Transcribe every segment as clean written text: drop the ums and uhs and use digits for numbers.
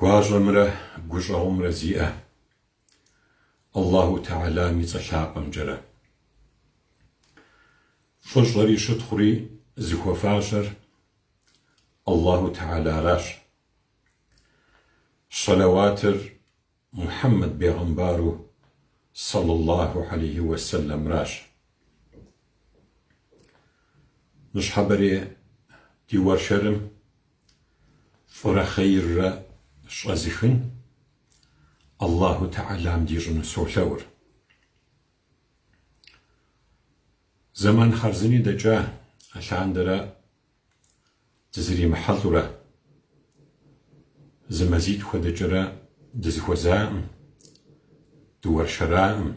Гуащӏэмрэ гущӏэгъумрэ зиӏэ Аллаху Тэхьэлам и цӏэ лъапӏэмкӏэрэ. Фӏыщӏэри щытхъури зыхуэфащэр Аллаху Тэхьэларащ. Щэлэуатыр Мухьэммэд бегъымбару сэллаллаху алейхи уэсэлэмращ. Ныщхьэбэрей ди уэршэрым фӏырэ хъейррэ щӏэзыхын Аллаху Тэхьэлам дищӏыну солъэӏур. Зэман хъарзыни дэкӏа алъандэрэ дызэримыхьэлӏурэ, зы мазитӏ хуэдэкӏэрэ дызэхуэзаӏым, дыуэршэраӏым.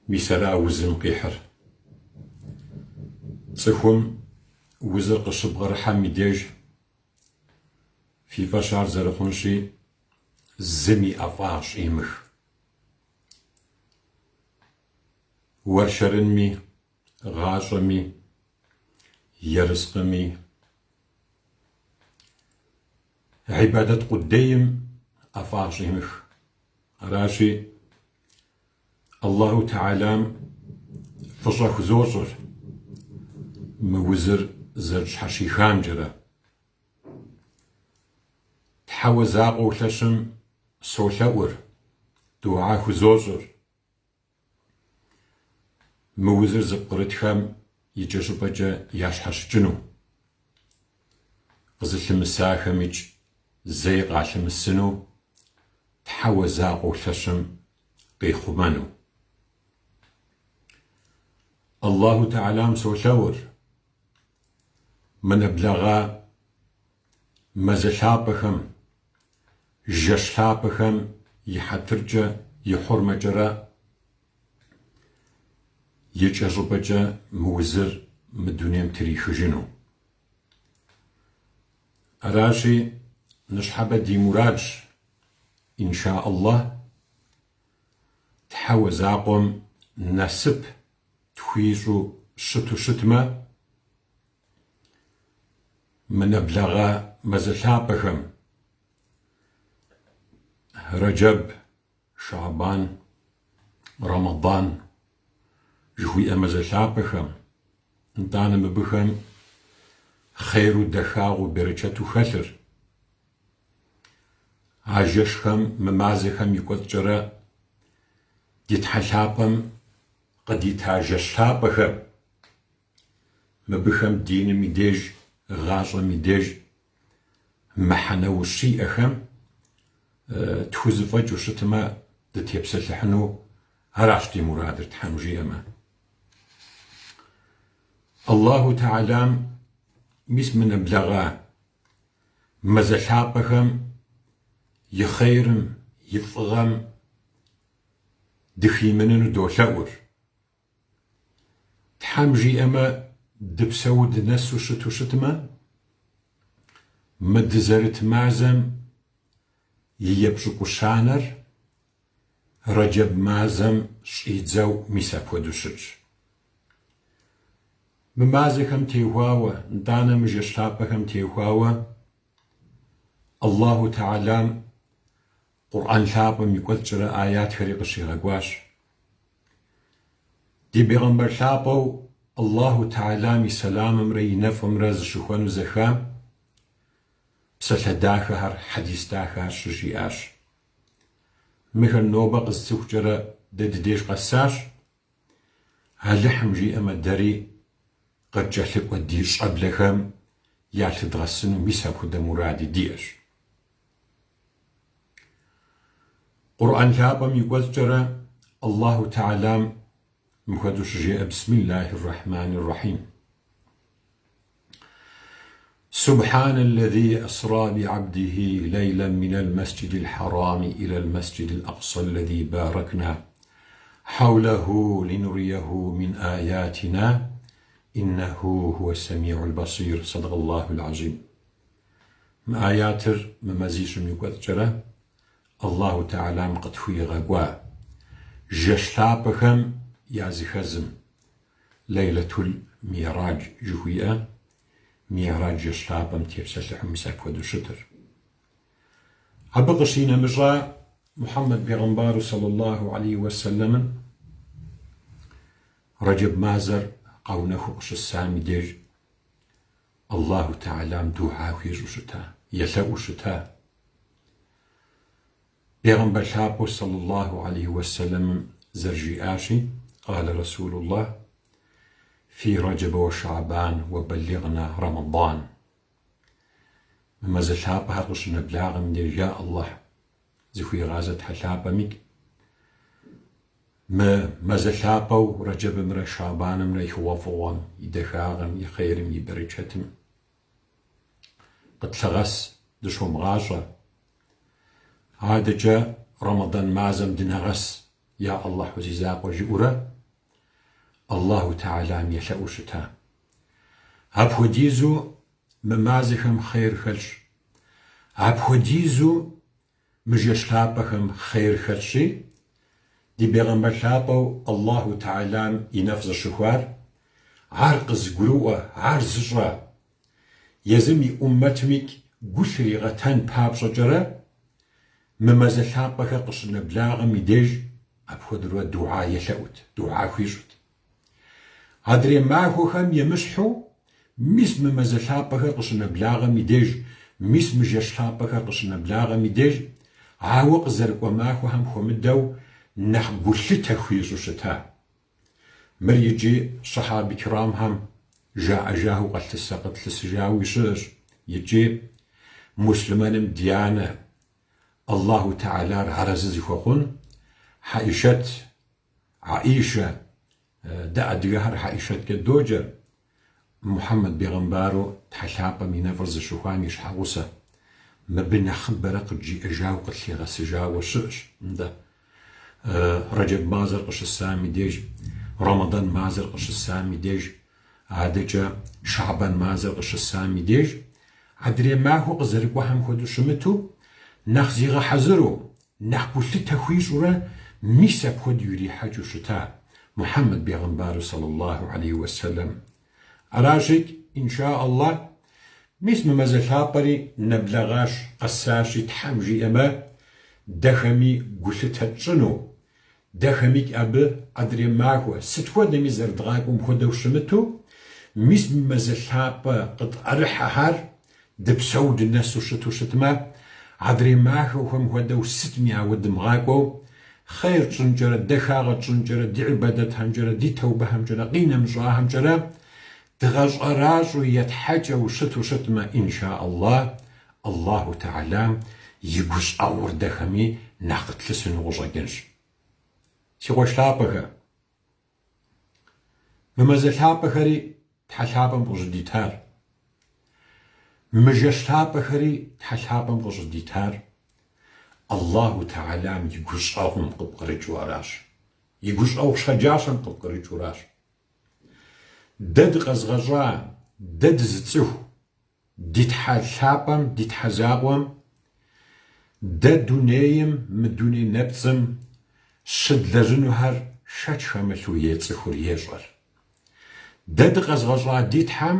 Мис ара узым къихьыр. Цӏыхум узыр къыщыбгъэрыхьэм и деж фи фӏэщ ар зэрыхъунщи, зыми ӏэфӏагъ щӏимых. Уэршэрынми, гъащӏэми, ерыскъыми, гьибадэт къудейм ӏэфӏагъ щӏимых. Аращи, Аллаху Тэхьэлам фӏыщӏэ хузощӏыр мы узыр зэрытщхьэщихамкӏэрэ. Тхьэуэ закъуэу лъэщым солъэӏур, дугьэ хузощӏыр. Мы узыр зыпкърытхэм икӏэщӏыпӏэкӏэ ящхьэщыкӏыну, къызылъымысахэмикӏ зэи къалъымысыну, Тхьэуэ закъуэу лъэщым къихъумэну. Аллаху Тэхьэлам солъэӏур, мы нэблэгъа мазэ лъапӏэхэм, жэщ лъапӏэхэм и хьэтыркӏэ, и хьурмэкӏэрэ икӏэщӏыпӏэкӏэ мы узыр мы дунейм трихыжыну. Аращи, ныщхьэбэ ди мурадщ, инша Аллах, Тхьэуэ закъуэм насып тхуищӏу щыту щытмэ, Мы нэблэгъа мазэ лъапӏэхэм, Рэджэб, Шабан, Рэмэдан жыхуиӏэ мазэ лъапӏэхэм, нтӏанэ мыбыхэм хъейру, дахагъэу, берычэту хэлъыр, а жэщхэм мы мазэхэм и кӏуэцӏкӏэрэ ди Тхьэ лъапӏэм къыдита жэщ лъапӏэхэм, Мыбыхэм диным и деж, гъащӏэм и деж мыхьэнэуэ щиӏэхэм тхузэфӏэкӏыу щытмэ, дытепсэлъыхьыну аращ ди мурадыр, Тхьэм жиӏэмэ. Аллаху Тэхьэлам мис мы нэблэгъа мазэ лъапӏэхэм и хъейрым, и фӏыгъэм дыхимыныну долъэӏур. Тхьэм жиӏэмэ, дыпсэу дынэсу щыту щытмэ, мы дызэрыт мазэм и епщӏыкӏущанэр Рэджэб мазэм щӏидзэу мис апхуэдэу щытщ. Мы мазэхэм теухуауэ, нтӏанэ мы жэщ лъапӏэхэм теухуауэ Аллаху Тэхьэлам Къурӏэн лъапӏэм и кӏуэцӏкӏэрэ аятхэри къыщигъэкӏуащ. Ди бегъымбар лъапӏэу Аллаху Тэхьэлам и сэламымрэ и нэфӏымрэ зыщыхуэну зэхам псалъэ дахэхэр, хьэдис дахэхэр щыжиӏащ. Мыхэр нобэ къызцыхукӏэрэ дэ ди деж къэсащ. Алыхьым жиӏэмэ, дэри къыткӏэлъыкӏуэ ди щӏэблэхэм ялъыдгъэсыну мис апхуэдэ муради диӏэщ. Къурӏэн лъапӏэм и кӏуэцӏкӏэрэ Аллаху Тэхьэлам мыпхуэдэу щыжеӏэ, Бисмиллахи ррахьмани ррахьим. سبحان الذي أسرى بعبده ليلا من المسجد الحرام إلى المسجد الأقصى الذي باركنا حوله لنريه من آياتنا إنه هو السميع البصير صدق الله العظيم Мы аятыр мы мазищым и кӏуэцӏкӏэрэ Аллаху Тэхьэлам къытхуигъэкӏуа жэщ лъапӏэхэм языхэзым, Лейлэтул Мирадж жыхуиӏэ Мирадж жэщ лъапӏэм тепсэлъыхьу мис апхуэдэу щытыр. Абы къыщинэмыщӏа Мухьэммэд бегъымбару сэллаллаху алейхи уэсэлэмым Рэджэб мазэр къэунэхуу къыщысам и деж Аллаху Тэхьэлам дугьа хуищӏу щыта, елъэӏуу щыта. Бегъымбар лъапӏэу сэллаллаху алейхи уэсэлэмым зэрыжиӏащи, Къалэ Расулуллах, Фи Рэджэбэ уэ Шэбан уэ бэлигъна Рэмэдан. Мы мазэ лъапӏэхэр къыщынэблагъэм и деж, Я Аллахь, зыхуигъазэ Тхьэ лъапӏэмикӏ, мы мазэ лъапӏэу Рэджэбымрэ Шабанымрэ и хъугъуэфӏыгъуэм, и дахагъэм, и хъерым, и бэрэчэтым къытлъыгъэс, дыщомыгъащӏэ. Адэкӏэ Рэмэдан мазэм дынэгъэс, Я Аллахьу зи закъуэ жиӏэурэ, Аллаху Тэхьэлам елъэӏуу щыта. Апхуэдизу мы мазэхэм хъейр хэлъщ. Апхуэдизу мы жэщ лъапӏэхэм хъейр хэлъщи, ди бегъымбар лъапӏэу Аллаху Тэхьэлам и нэфӏ зыщыхуар, ар къызыгурыӏуэ, ар зыщӏэ, езым и ӏуммэтмикӏ гу лъригъэтэн папщӏэкӏэрэ, мы мазэ лъапӏэхэр къыщынэблагъэм и деж апхуэдэурэ дугьа елъэӏут, дугьа хуищӏут. Адрей махуэхэм емыщхьу, мис мы мазэ лъапӏэхэр къыщынэблагъэм и деж, мис мы жэщ лъапӏэхэр къыщынэблагъэм и деж, ауэ къызэрыкӏуэ махуэхэм хуэмыдэу нэхъ гулъытэ хуищӏу щыта. Мыр икӏи щэхьабэ кирамхэм жаӏэжауэ къэлъысэ къытлъысыжауи щыӏэщ, икӏи муслъымэным ди анэ Аллаху Тэхьэлар арэзы зыхуэхъун Хьэӏишэт, Аӏишэ, дэ адыгэхэр Хьэӏишэткӏэ доджэр, Мухьэммэд бегъымбару Тхьэ лъапӏэм и нэфӏыр зыщыхуам и щхьэгъусэ. Мыбы нэхъыбэрэ къыджиӏэжауэ къытлъигъэсыжауэ щыӏэщ. Нтӏэ, Рэджэб мазэр къыщысам и деж, Рэмэдан мазэр къыщысам и деж, адэкӏэ Шэбан мазэр къыщысам и деж, адрей махуэ къызэрыкӏуэхэм хуэдэу щымыту, нэхъ зигъэхьэзыру, Нэхъ гулъытэ хуищӏурэ мис апхуэдэу ирихьэкӏыу щыта Мухьэммэд бегъымбару сэллаллаху алейхи уэсэлэм. Аращикӏ, инша Аллах, мис мы мазэ лъапӏэри нэблэгъащ, къэсащи, Тхьэм жиӏэмэ, дэхэми гулъытэ тщӏыну, дэхэмикӏ абы адрей махуэ сыт хуэдэми зэрыдгъакӏуэм хуэдэу щымыту, мис мы мазэ лъапӏэ къытӏэрыхьэхэр Дыпсэу дынэсу щыту щытмэ, адрей махуэхэм хуэдэу сытми ауэ дымыгъакӏуэу, хъейр тщӏынкӏэрэ, дахагъэ тщӏынкӏэрэ, ди ӏибадэтхэмкӏэрэ, ди тэубэхэмкӏэрэ, къинэмыщӏахэмкӏэрэ дгъэщӏэращӏэу етхьэкӏыу щыту щытмэ, инша Аллах, Аллаху Тэхьэлам и гущӏэгъур дэхэми нэхъ къытлъысыну къыщӏэкӏынщ. Си къуэш лъапӏэхэ! Мы мазэ лъапӏэхэри Тхьэ лъапӏэм къыщӏыдитар. Мы жэщ лъапӏэхэри Тхьэ лъапӏэм къыщӏыдитар Аллаху Тэхьэлам и гущӏэгъум къыпкърыкӏыу аращ. И гущӏэгъу щэджащэм къыпкърыкӏыу аращ. Дэ дыкъэзгъэщӏа, дэ дызыцӏыху, Ди Тхьэ лъапӏэм, ди Тхьэ закъуэм, дэ дунейм, мы дуней нэпцӏым щыдлэжьынухэр шэч хэмылъу ецӏыхур, ещӏэр. Дэ дыкъэзгъэщӏа ди Тхьэм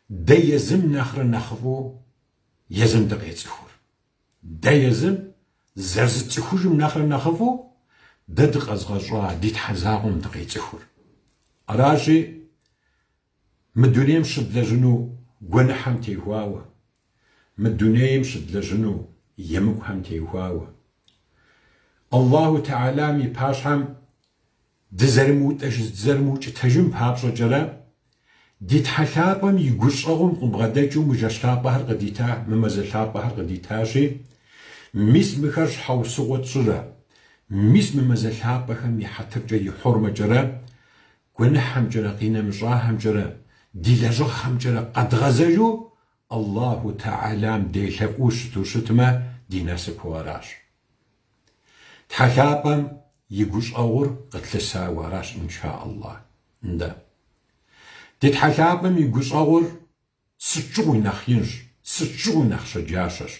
дэ езым нэхърэ нэхъыфӏу езым дыкъецӏыхур. Дэ езым зэрызытцӏыхужым нэхърэ нэхъыфӏу дэ дыкъэзгъэщӏа ди Тхьэ закъуэм дыкъецӏыхур. Аращи, Мы дунейм щыдлэжьыну гуэныхьэм теухуауэ, мы дунейм щыдлэжьыну емыкӏухэм теухуауэ. Аллаху Тэхьэлам и пащхьэм дызэрымыукӏытэжын папщӏэкӏэрэ, ди Тхьэ лъапӏэм и гущӏэгъум къыбгъэдэкӏыу мы жэщ лъапӏэхэр къыдита, мы мазэ лъапӏэхэр къыдитащи, мис мыхэр щхьэусыгъуэ тщӏырэ, мис мы мазэ лъапӏэхэм и хьэтыркӏэ, и хьурмэкӏэрэ Гуэныхьэмкӏэрэ, къинэмыщӏахэмкӏэрэ, ди лэжьыгъэхэмкӏэрэ къэдгъэзэжу Аллаху Тэхьэлам делъэӏуу щыту щытмэ, ди насыпу аращ. Тхьэ лъапӏэм и гущӏэгъур къытлъысауэ аращ, инша Аллах. Нтӏэ. Ди Тхьэ лъапӏэм и гущӏэгъур Сыт щыгъуи нэхъ инщ, сыт щыгъуи нэхъ щэджащэщ.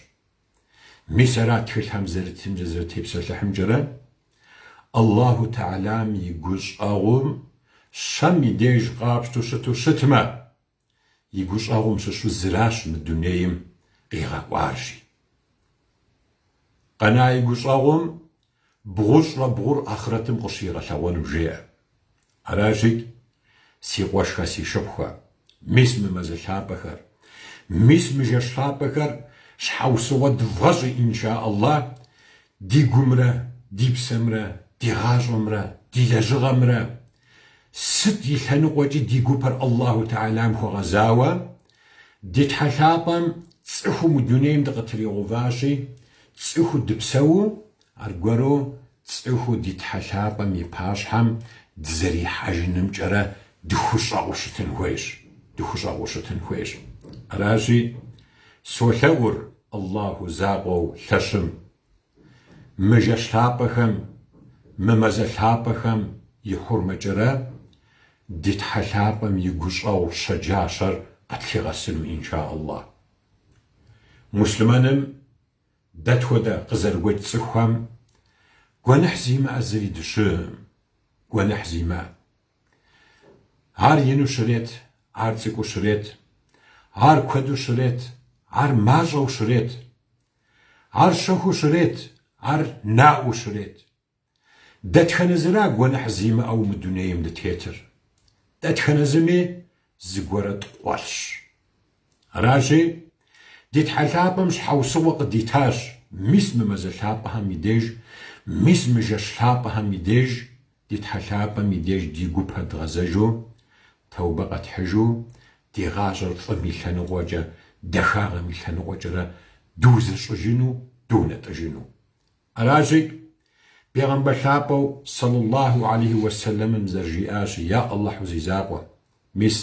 Мис ара тхылъхэм зэрытымкӏэ зэрытепсэлъыхьымкӏэрэ, Аллаху Тэхьэлам и гущӏэгъум щэм и деж къапщту щыту щытмэ, и гущӏэгъум щыщу зыращ мы дунейм къигъэкӏуар, жи. Къэна и гущӏэгъум бгъущӏрэ бгъур ахърэтым къыщигъэлъэгъуэну жеӏэ. Аращи, си къуэшхэ, си шыпхъухэ, мис мы мазэ лъапӏэхэр, мис мы жэщ лъапӏэхэр щхьэусыгъуэ дывгъэщӏи, инша Аллах, ди гумрэ, ди псэмрэ, ди гъащӏэмрэ, ди лэжьыгъэмрэ, сыт и лъэныкъуэкӏи ди гупэр Аллаху Тэхьэлам хуэгъэзауэ, ди Тхьэ лъапӏэм цӏыхуу мы дунейм дыкъытригъэуващи, цӏыхуу дыпсэуу, аргуэру цӏыхуу ди Тхьэ лъапӏэм и пащхьэм дызэрихьэжынымкӏэрэ дыхущӏэкъуу щытын хуейщ, дыхущӏэкъуу щытын хуейщ. Аращи, солъэӏур Аллаху закъуэу лъэщым мы жэщ лъапӏэхэм, мы мазэ лъапӏэхэм и хьурмэкӏэрэ ди Тхьэ лъапӏэм и гущӏэгъу щэджащэр къытлъигъэсыну, инша Аллах. Муслъымэным Дэ тхуэдэ къызэрыгуэкӏ цӏыхухэм гуэныхь зимыӏэ зыри дыщыӏым, гуэныхь зимыӏэ. Ар ину щрет, ар цӏыкӏуу щрет, ар куэду щрет, ар мащӏэу щрет, ар щэхуу щрет, ар наӏуэу щрет. Дэтхэнэ зыра гуэныхь зимыӏэу мы дунейм дытетыр? Дэтхэнэ зыми зыгуэрэ ткъуэлъщ. Аращи, ди Тхьэ лъапӏэм щхьэусыгъуэ къыдитащ мис мы мазэ лъапӏэхэм и деж, мис мы жэщ лъапӏэхэм и деж, ди Тхьэ лъапӏэм и деж ди гупэ дгъэзэжу, тэубэ къэтхьыжу, ди гъащӏэр фӏым и лъэныкъуэкӏэ, дахагъэм и лъэныкъуэкӏэрэ дузэщӏыжыну, дунэтӏыжыну. Аращи, Бегъымбар лъапӏэу сэллаллаху алейхи уэсэлэмым зэрыжиӏащи, Я Аллахьу зи закъуэ, мис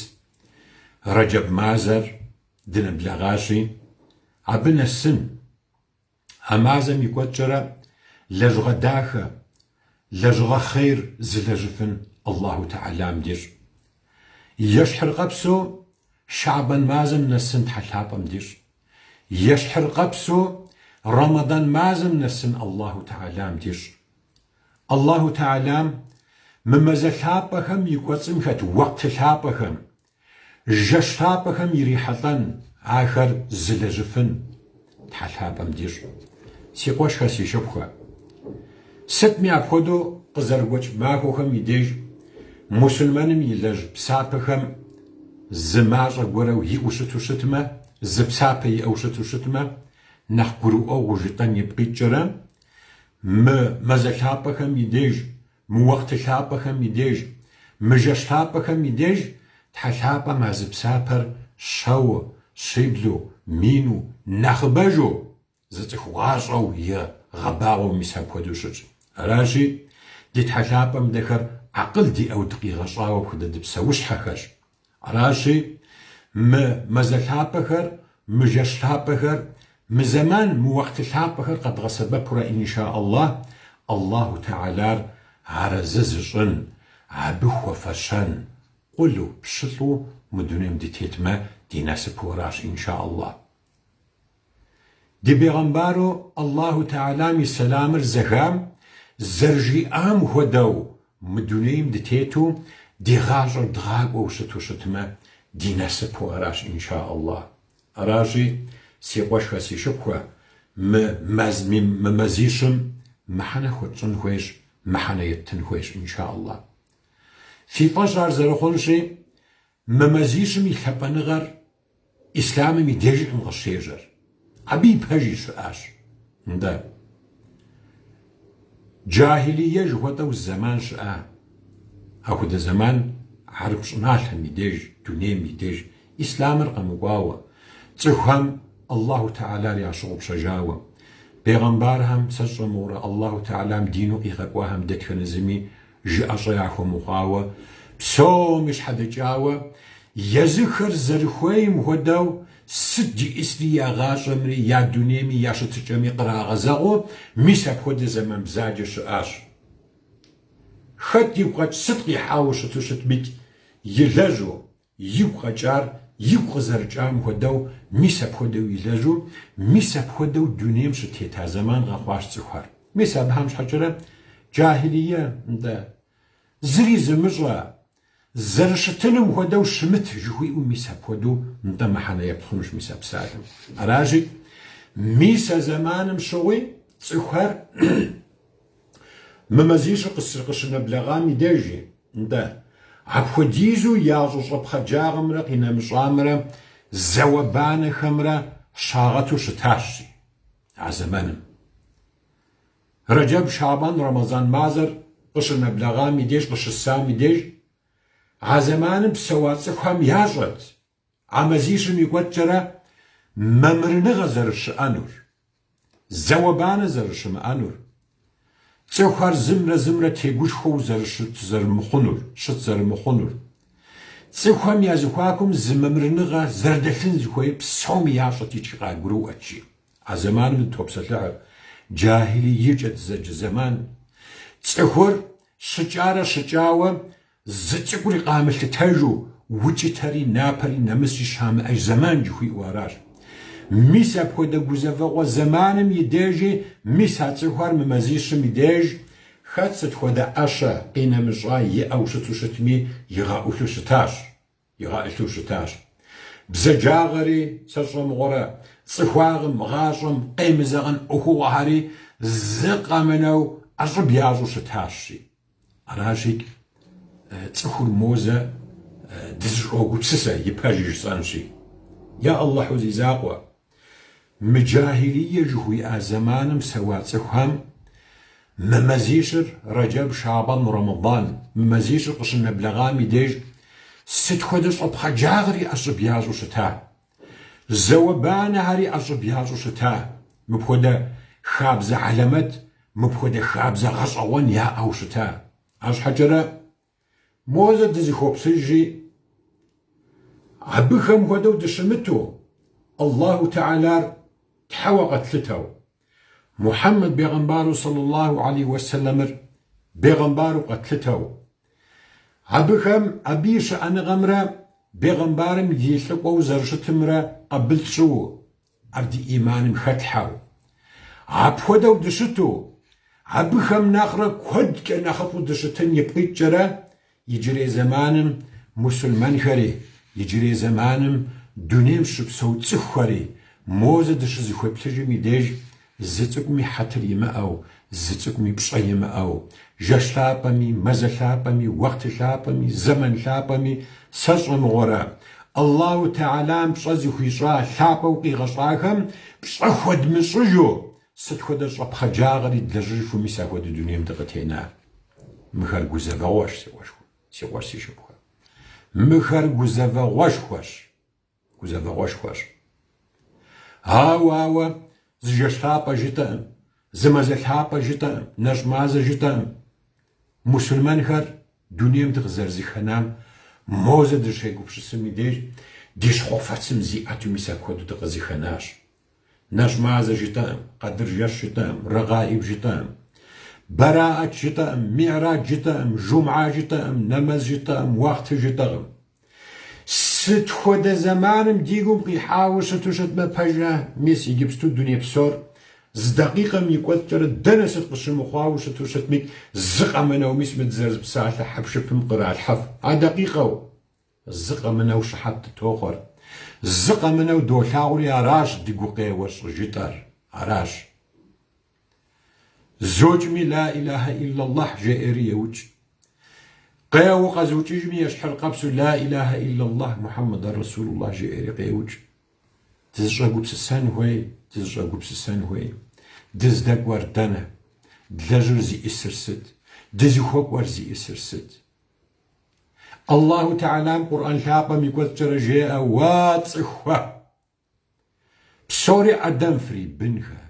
Рэджэб мазэр дынэблэгъащи, абы нэсын, а мазэм и кӏуэцӏкӏэрэ лэжьыгъэ дахэ, лэжьыгъэ хъейр зылэжьыфын Аллаху Тэхьэлам дищӏ. Ещхьыркъэпсу Шэӏбан мазэм нэсын Тхьэ лъапӏэм дищӏ. Ещхьыркъэпсу Рэмэдан мазэм нэсын Аллаху Тэхьэлам дищӏ. Аллаху Тэхьэлам мы мазэ лъапӏэхэм и кӏуэцӏым хэт уэкъты лъапӏэхэм, жэщ лъапӏэхэм ирихьэлӏэн, ахэр зылэжьыфын Тхьэ лъапӏэм дищӏ. Си къуэшхэ, си шыпхъухэ, сытми апхуэдэу къызэрыгуэкӏ махуэхэм и деж мусульмэным илэжь псапэхэм зы мащӏэ гуэрэу иӏэу щыту щытмэ, зы псапэ иӏэу щыту щытмэ, нэхъ гурыӏуэгъуэу жытӏэн ипкъ иткӏэрэ, мы мазэ лъапӏэхэм и деж, мы уэкъты лъапӏэхэм и деж, мы жэщ лъапӏэхэм и деж Тхьэ лъапӏэм а зы псапэр щэуэ, щиблу, мину, нэхъыбэжу зы цӏыху гъащӏэу игъэбагъуэу мис апхуэдэу щытщ. Аращи, ди Тхьэ лъапӏэм дэхэр акъыл диӏэу дыкъигъэщӏауэ апхуэдэ дыпсэущхьэхэщ. Аращи, мы мазэ лъапӏэхэр, мы жэщ лъапӏэхэр, мы зэман, мы уэкъты лъапӏэхэр къэдгъэсэбэпурэ, инша Аллах, Аллаху Тэхьэлар арэзы зыщӏын, абы хуэфэщэн къулу, пщылӏу мы дунейм дытетмэ, ди насыпу аращ, инша Аллах. Ди бегъымбару Аллаху Тэхьэлам и сэламыр зэхам зэрыжиӏам хуэдэу мы дунейм дытету ди гъащӏэр дгъакӏуэу щыту щытмэ, ди насыпу аращ, инша Аллах. Аращи, си къуэшхэ, си шыпхъухэ, мы маз, мы мазищым мыхьэнэ хуэтщӏын хуейщ, мыхьэнэ еттын хуейщ, инша Аллах. Фи фӏэщ ар зэрыхъунщи, Мы мазищым и лъапӏэныгъэр ислъамым и дежкъым къыщежьэр. Абы и пэжи щыӏащ. Нтӏэ. Джахилие жыхуэтӏэу зэман щыӏа. Апхуэдэ зэман хьэрып щӏыналъэм и деж, дунейм и деж ислъамыр къэмыкӏуауэ, цӏыхухэм Аллаху Тэхьэлар ящыгъупщэжауэ, бегъымбархэм сэ сщӏэмыгъурэ Аллаху Тэхьэлам дину къигъэкӏуахэм дэтхэнэ зыми жыӏэщӏэ яхуэмыхъуауэ, псоми щхьэдэкӏауэ, езыхэр зэрыхуейм хуэдэу сыт диӏысри я гъащӏэмри, я дунейми, я щытыкӏэми кърагъэзэгъыу, мис апхуэдэ зэман бзаджэ щыӏащ. Хэт игу къэкӏ сыт къихьауэ щыту щытмикӏ, илэжьу, Игу къэкӏар игу къызэрыкӏам хуэдэу, мис апхуэдэу илэжьу, мис апхуэдэу дунейм щытета зэман къэхъуащ цӏыхухэр. Мис абыхэм щхьэкӏэрэ джахилие, нтӏэ, зыри зымыщӏэ, зэрыщытыным хуэдэу щымыт жыхуиӏэу мис апхуэдэу нтӏэ мыхьэнэ епт хъунущ мис а псалъэм. Аращи, мис а зэманым щыгъуи. цӏыхухэр мы мазищыр къыщынэблэгъам и дежи, нтӏэ, апхуэдизу ящӏэ щӏэпхъаджагъэмрэ къинэмыщӏамрэ зауэ-банэхэмрэ щагъэту щытащ а зэманым. Рэджэб, Шабан, Рэмэзан мазэр къыщынэблэгъам и деж, къыщысам и деж, а зэманым псэуа цӏыхухэм ящӏэт а мазищым и кӏуэцӏкӏэрэ мамырыныгъэ зэрыщыӏэнур, зауэ-банэ зэрыщымыӏэнур, цӏыхухэр зымрэ зымрэ тегушхуэу зэрыщыт зэрымыхъунур, щыт зэрымыхъунур. Цӏыхухэм я зэхуакум зы мамырыныгъэ зэрыдэлъын зыхуейр псоми ящӏэт икӏи къагурыӏуэт, жи. А зэманым дытопсэлъыхьыр джахилиекӏэ дызэджэ зэман. Цӏыхур щыкӏарэ щыкӏауэ зы цӏыкӏури къамылъытэжу укӏытэри, напэри, нэмысри щамыӏэж зэман жыхуиӏэу аращ. Мис апхуэдэ гузэвэгъуэ зэманым и дежи, мис а цӏыхухэр мы мазищым и деж хэт сыт хуэдэ ӏэщэ къинэмыщӏа иӏэу щыту щытми игъэӏулъу щытащ. Игъэӏылъу щытащ. Бзаджагъэри, сэ сщӏэмыгъуэрэ, цӏыхуагъым, гъащӏэм къемызэгъын ӏуэхугъуэхэри зы къэмынэу ӏэщӏыб ящӏу щытащи. Аращи, цӏыхур мозэ дызыщӏогупсысэ, и пэжыр жысӏэнщи. Я Аллахьу зи закъуэ, мы джахилие жыхуиӏа зэманым псэуа цӏыхухэм мы мазищыр, Рэджэб, Шабан, Рэмэдан, мы мазищыр къыщынэблэгъам и деж сыт хуэдэ щӏэпхъаджагъэри ӏэщӏыб ящӏу щыта, зауэ-банэхэри ӏэщӏыб ящӏу щыта, мыпхуэдэ хабзэ хьэлэмэт, мыпхуэдэ хабзэ гъэщӏэгъуэн яӏэу щыта. Арщхьэкӏэрэ Мозэ дызыхоплъыжри, абыхэм хуэдэу дыщымыту, Аллаху Тэхьэлар Тхьэуэ къэтлъытэу, Мухьэммэд бегъымбару саллаллаху алейхи уэсэлэмыр бегъымбару къэтлъытэу, абыхэм абы и щыӏэныгъэмрэ бегъымбарым и лӏыкӏуэу зэрыщытымрэ къабыл тщӏыуэ, ар ди ӏиманым хэтлъхьэу. Апхуэдэу дыщыту, абыхэм нэхърэ куэдкӏэ нэхъыфӏу дыщытын ипкъ иткӏэрэ, иджырей зэманым мусульмэнхэри, иджырей зэманым дунейм щыпсэу цӏыхухэри мозэ дыщызыхуеплъыжым и деж Зы цӏыкӏуми хьэтыр имыӏэу, зы цӏыкӏуми пщӏэ имыӏэу, жэщ лъапӏэми, мазэ лъапӏэми, уэхъты лъапӏэми, зэман лъапӏэми сэ сщӏэмыгъуэрэ, Аллаху Тэхьэлам пщӏэ зыхуищӏа лъапӏэу къигъэщӏахэм пщӏэ хуэдмыщӏыжу, сыт хуэдэ щӏэпхъаджагъэри длэжьыжыфу мис апхуэдэ дунейм дыкъытена. Мыхэр гузэвэгъуэщ, си къуэшхуэ, си къуэш, си шыпхъухэ. Мыхэр гузэвэгъуэшхуэщ. Гузэвэгъуэшхуэщ. Ауэ, ауэ, зы жэщ лъапӏэ жытӏэӏым, зы мазэ лъапӏэ жытӏэӏым, нэщӏ мазэ жытӏэӏым. Мусульмэнхэр дунейм дыкъызэрызыхэнам мозэ дыщегупсысым и деж ди щхъуэфэцым зиӏэту мис апхуэдэу дыкъызыхэнащ. Нэщӏ мазэ жытӏэӏым, Къэдыр жэщ жытӏэӏым, Рэгъаиб жытӏэӏым, Бэраӏэт жытӏэӏым, Миӏрадж жытӏэӏым, Жумгьа жытӏэӏым, нэмэз жытӏэӏым, уахъты жытӏэкъым. Сыт хуэдэ зэманым ди гум къихьауэ щыту щытмэ пэжрэ, мис иджыпсту дуней псор зы дакъикъэм и кӏуэцӏкӏэрэ дэнэ сыт къыщымыхъуауэ щыту щытми, зы къэмынэу мис мы дызэрыпсалъэ хьэпшыпым къралъхьэф. А дакъикъэу зы къэмынэу щыхьэт дытохъуэр. Зы къэмынэу долъагъури аращ ди гукъеуэр щӏыжытӏэр. Аращ. Зокӏми ла илахьэ иллаллахь жеӏэри еукӏ. Къеуэ къэзыукӏыжми ещхьыркъэпсу ла илахьэ иллаллахь Мухьэммэд Расулуллахь жеӏэри къеукӏ. Дызыщӏэгупсысэн хуей, дызыщӏэгупсысэн хуей. Дыздэкӏуэр дэнэ? Длэжьыр зиӏысыр сыт? Дызыхуэкӏуэр зиӏысыр сыт? Аллаху Тэхьэлам Къурӏэн лъапӏэм и кӏуэцӏкӏэрэ жеӏэ, Уа цӏыхухэ! Псори Адэм фрибынхэ,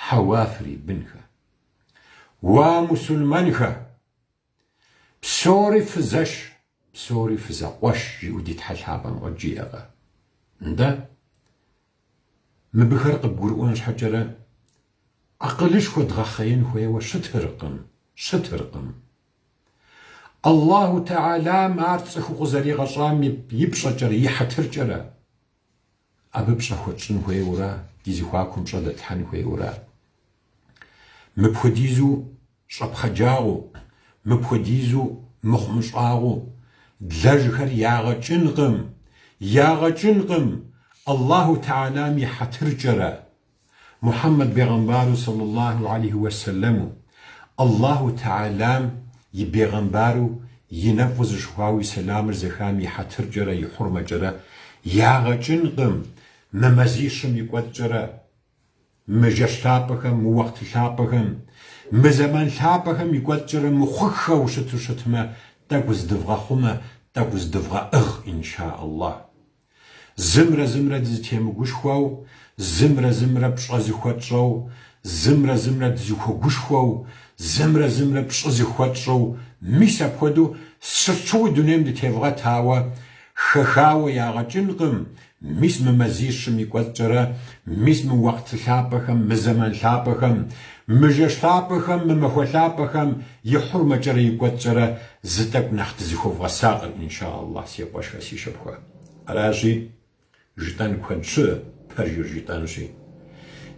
Хьэуа фрибынхэ. Уа мусульмэнхэ! Псори фызэш, псори фызэкъуэш, жиӏэу ди Тхьэ лъапӏэм къыджиӏэкъэ? Нтӏэ, мыбыхэр къыбгурыӏуэн щхьэкӏэрэ акъылышхуэ дгъэхъеин хуейуэ щытыркъым, щытыркъым. Аллаху Тэхьэлам ар цӏыхуу къызэригъэщӏам и пщӏэкӏэрэ, и хьэтыркӏэрэ абы пщӏэ хуэтщӏын хуейуэра, ди зэхуакум пщӏэ дэтлъхьэн хуейуэра. Мыпхуэдизу щӏэпхъаджагъэу, мыпхуэдизу мыхъумыщӏагъэу длэжьхэр ягъэ кӏынкъым, ягъэ кӏынкъым Аллаху Тэхьэлам и хьэтыркӏэрэ. Мухьэммэд бегъымбару сэллаллаху алейхи уэсэлэму, Аллаху Тэхьэлам и бегъымбару и нэфӏу зыщыхуауэ и сэламыр зэхам и хьэтыркӏэрэ и хьурмэкӏэрэ ягъэ кӏынкъым мы мазищым и кӏуэцӏкӏэрэ, мы жэщ лъапӏэхэм, мы уэхъты лъапӏэхэм, мы зэман лъапӏэхэм и кӏуэцӏкӏэрэ мыхъуххэу щыту щытмэ, тӏэкӏу зыдывгъэхъумэ, тӏэкӏу зыдывгъэӏыгъ, инша Аллах. Зымрэ зымрэ дызытемыгушхуэу, зымрэ зымрэ пщӏэ зыхуэтщӏэу, зымрэ зымрэ дызыхуэгушхуэу, зымрэ зымрэ пщӏы зыхуэтщӏэу, мис апхуэдэу сыт щыгъуи дунейм дытевгъэт, ауэ хэхауэ ягъэ кӏынкъым, мис мы мазищым и кӏуэцӏкӏэрэ, мис мы уэхъты лъапӏэхэм, мы зэман лъапӏэхэм, мы жэщ лъапӏэхэм, мы махуэ лъапӏэхэм и хьурмэкӏэрэ и кӏуэцӏкӏэрэ зы тӏэкӏу нэхъ дызыхуэвгъэсакъыр, инша Аллах, си къуэшхэ, си шыпхъухэ. Аращи, жытӏэн куэд щыӏэ, пэжыр жытӏэнщи.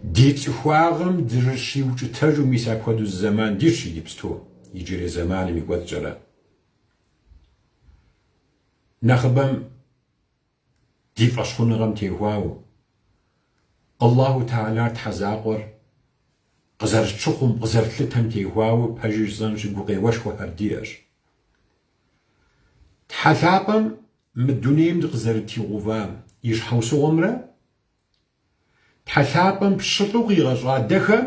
Ди цӏыхуагъэм дыщиукӏытэжу мис апхуэдэу зы зэман дитщ иджыпсту, иджырей зэманым и кӏуэцӏкӏэрэ. Нэхъыбэм ди фӏэщхъуныгъэм техуауэ, Аллаху Тэхьэлар Тхьэ закъуэр къызэрытщыхъум, къызэрытлъытэм техуауэ пэжыр жысӏэнщи, гукъеуэшхуэхэр диӏэщ. Тхьэ лъапӏэм мы дунейм дыкъызэрытигъува и щхьэусыгъуэмрэ Тхьэ лъапӏэм пщылӏу къигъэщӏа дэхэм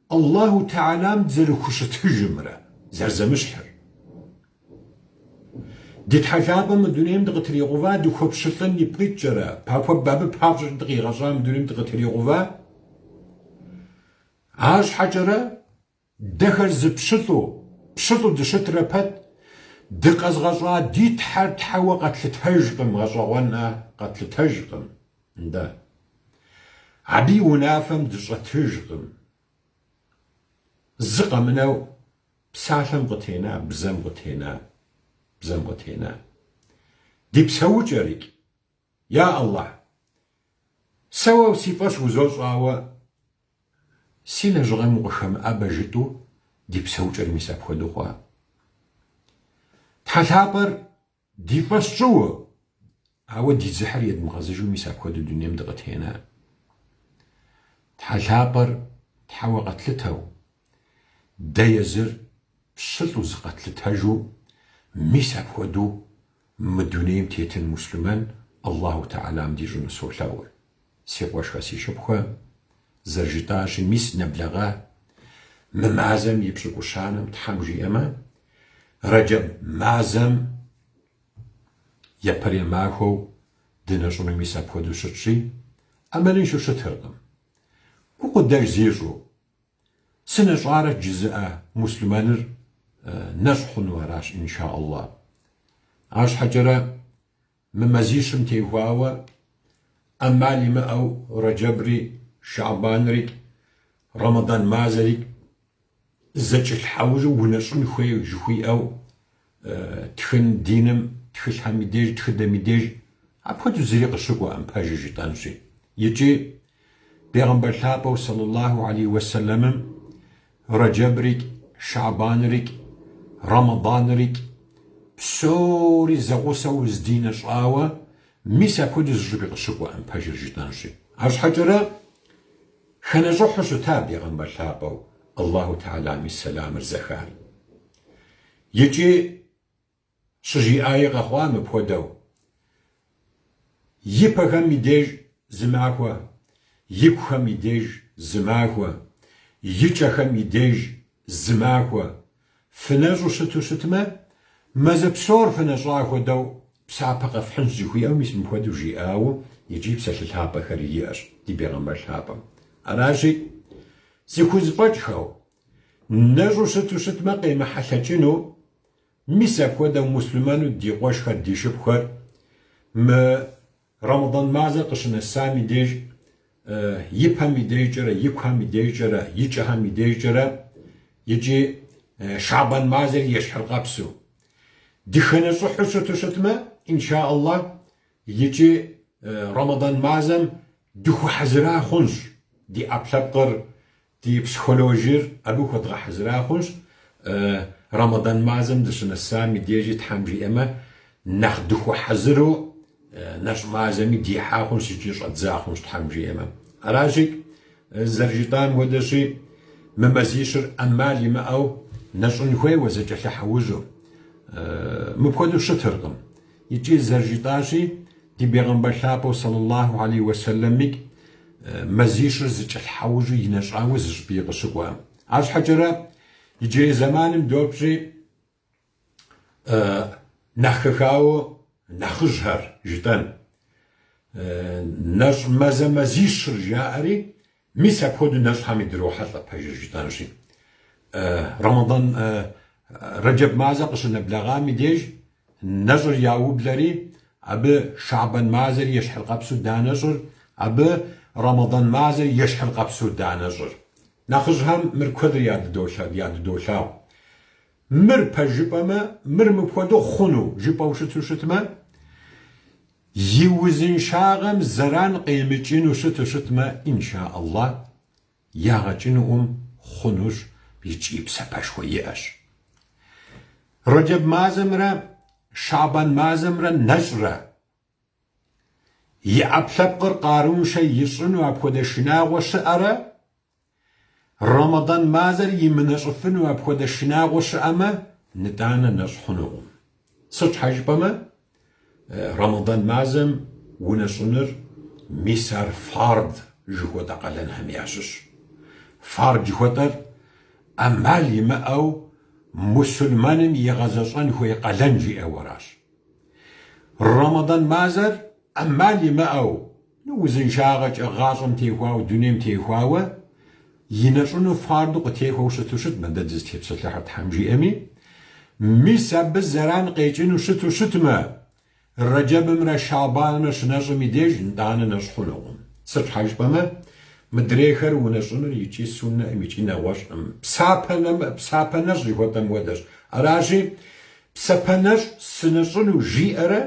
Аллаху Тэхьэлам дызэрыхущытыжымрэ зэрызэмыщхьыр. Ди Тхьэ лъапӏэм мы дунейм дыкъытригъува дыхуэпщылӏын ипкъ иткӏэрэ, абы папщӏэкӏэ дыкъигъэщӏа мы дунейм дыкъытригъува, арщхьэкӏэрэ Дэхэр зы пщылӏу, пщылӏу дыщытрэ пэт, дыкъэзгъэщӏа ди Тхьэр Тхьэуэ къэтлъытэжкъым, гъэщӏэгъуэнӏэ, къэтлъытэжкъым. Нтӏэ. Абы и унафэм дыщӏэтыжкъым. Зы къэмынэу псалъэм къытена, бзэм къытена, бзэм къытена. Ди псэукӏэрикӏ. Я Аллахь, сэ уэ си фӏэщ узощӏ, ауэ си лэжьыгъэм укъыхэмыӏэбэ жытӏэу ди псэукӏэр мис апхуэдэу хъуа. Тхьэ лъапӏэр ди фӏэщ тщӏыуэ, ауэ ди дзыхьыр едмыгъэзыжу мис апхуэдэу дунейм дыкъытена. Тхьэ лъапӏэр Тхьэуэ къэтлъытэу, дэ езыр пщылӏу зыкъэтлъытэжу мис апхуэдэу Мы дунейм тетын муслъымэн Аллаху Тэхьэлам дищӏыну солъэӏур. Си къуэшхэ, си шыпхъухэ, зэрыжытӏащи, мис нэблэгъа мы мазэм и пщӏыкӏущанэм Тхьэм жиӏэмэ, Рэджэб мазэм япэрей махуэу дынэщӏыну мис апхуэдэу щытщи, ӏэмалыншэу щытыркъым. Гукъыдэж зищӏу, Сынэщӏарэт жызыӏэ муслъымэныр нэщӏ хъуну аращ, инша Аллах. Арщхьэкӏэрэ мы мазищым техуауэ ӏэмал имыӏэу Рэджэбри, Шэӏбанри, Рэмэдан мазэри зэкӏэлъхьэужьу унэщӏын хуей жыхуиӏэу тхын диным, тхылъхэм и деж, тхыдэм и деж апхуэдэу зыри къыщыкӏуэкъым, пэжыр жытӏэнщи. Икӏи Бегъымбар лъапӏэу сэллаллаху алейхи уэсэлэмым Рэджэбрикӏ, Шэӏбанрикӏ, Рэмэданрикӏ псори зэгъусэу здинэщӏауэ, мис апхуэдэу зыщӏыпӏи къыщыкӏуэкъым, пэжыр жытӏэнщи. Арщхьэкӏэрэ хэнэщӏыхьу щыта Бегъымбар лъапӏэу Аллаху Тэхьэлам и сэламыр зэхар. Икӏи щыжиӏаи къэхъуа мыпхуэдэу, Ипэхэм и деж зы махуэ, икухэм и деж зы махуэ, икӏэхэм и деж зы махуэ. Фынэщӏу щыту щытмэ, мазэ псор фынэщӏа хуэдэу псапэ къэфхьынщ жыхуиӏэу мис мыпхуэдэу жиӏауэ икӏи псалъэ лъапӏэхэри иӏэщ ди бегъымбар лъапӏэм. Аращи, зыхузэфӏэкӏхэу, нэщӏу щыту щытмэ къемыхьэлъэкӏыну, мис апхуэдэу муслъымэну ди къуэшхэр, ди шыпхъухэр мы Рэмэдан мазэр къыщынэсам и деж, ипэм и дежкӏэрэ, икухэм и дежкӏэрэ, икӏэхэм и дежкӏэрэ, икӏи Шэӏбан мазэр ещхьыркъэпсу. Дыхэнэщӏыхьу щыту щытмэ, инша Аллах, икӏи Рэмэдан мазэм дыхуэхьэзыра хъунщ, ди ӏэпкълъэпкъыр Ди психологиер абы хуэдгъэхьэзыра хъунщ. Рэмэдан мазэм дыщынэсам и дежи Тхьэм жиӏэмэ, нэхъ дыхуэхьэзыру нэщӏ мазэми дихьа хъунщ икӏи щӏэддза хъунщ Тхьэм жиӏэмэ. Аращи, зэрыжытӏам хуэдэщи, мы мазищыр ӏэмал имыӏэу нэщӏын хуейуэ зэкӏэлъыхьэужьу. Мыпхуэдэу щытыркъым. Икӏи зэрыжытӏащи, ди бегъымбар лъапӏэу сэллаллаху алейхи уэсэлэмикӏ мазищыр зэкӏэлъхьэужьу инэщӏауэ зыщӏыпӏи къыщыкӏуэкъым. Арщхьэкӏэрэ иджырей зэманым допщӏи, Нэхъ хэхауэ нэхъыжьхэр жытӏэн. Нэщӏ мазэ мазищыр жаӏэри, мис апхуэдэу нэщӏхэми дрохьэлӏэ пэжыр жытӏэнщи. Рэмэдан Рэджэб мазэ къыщынэблэгъам и деж нэщӏыр яублэри, абы Шабэн мазэр ещхьыркъэпсу данэщӏыр, абы Рэмэдан мазэр ещхьыркъэпсу данэщӏыр. Нэхъыжьхэм мыр куэдрэ ядыдолъагъу. Мыр пэж жыпӏэмэ, мыр мыпхуэдэу хъуну жыпӏэу щыту щытмэ, и узыншагъэм зэран къемыкӏыну щыту щытмэ, инша Аллах, ягъэ кӏынуӏым хъунущ икӏи псапэшхуэ иӏэщ. Рэджэб мазэмрэ Шабан мазэмрэ нэщӏрэ и ӏэпкълъэпкъыр къарууншэ ищӏыну апхуэдэ шынагъуэ щыӏэрэ, Рэмэдан мазэр имынэщӏыфыну апхуэдэ шынагъуэ щыӏэмэ, нытӏанэ нэщӏ хъунукъым. Сыт щхьэ жыпӏэмэ, Рэмэдан мазэм унэщӏыныр мис ар фард жыхуэтӏэ къалэнхэм ящыщ. Фард жыхуэтӏэр ӏэмал имыӏэу мусульмэным игъэзэщӏэн хуей къалэн жиӏэу аращ. Рэмэдан мазэр ӏэмал имыӏэу, узыншагъэкӏэ, гъащӏэм техуауэ, дунейм техуауэ, инэщӏыну фарду къытехуэу щыту щытмэ, дэ дызытепсэлъыхьыр Тхьэм жиӏэми, мис абы зэран къекӏыну щыту щытмэ, Рэджэбымрэ Шабанымрэ щынэщӏым и деж нтӏанэ нэщӏ хъунукъым. Сыт щхьэ жыпӏэмэ, мыдрейхэр унэщӏыныр икӏи суннэӏым икӏи нэгъуэщӏӏым. Псапэ псапэ нэщӏ жыхуэтӏэм хуэдэщ. Аращи, Псапэ нэщӏ сынэщӏыну жиӏэрэ,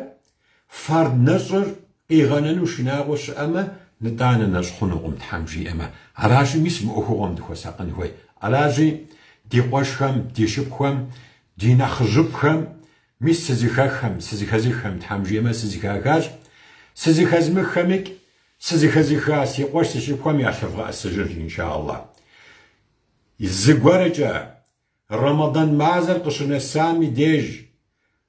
фард нэщӏыр къигъэнэну шынагъуэ щыӏэмэ, нытӏанэ нэщӏ хъунукъым, Тхьэм жиӏэмэ. Аращи, мис мы ӏуэхугъуэм дыхуэсакъын хуей. Аращи, ди къуэшхэм, ди шыпхъухэм, ди нэхъыжьыфӏхэм, мис сызыхэххэм, сызыхэзыххэм, Тхьэм жиӏэмэ, сызыхахащ, сызыхэзмыххэмикӏ, сызыхэзыха си къуэш, си шыпхъухэм ялъэвгъэӏэсыжынщ, инша Аллах. Зыгуэркӏэ Рэмэдан мазэр къыщынэсам и деж,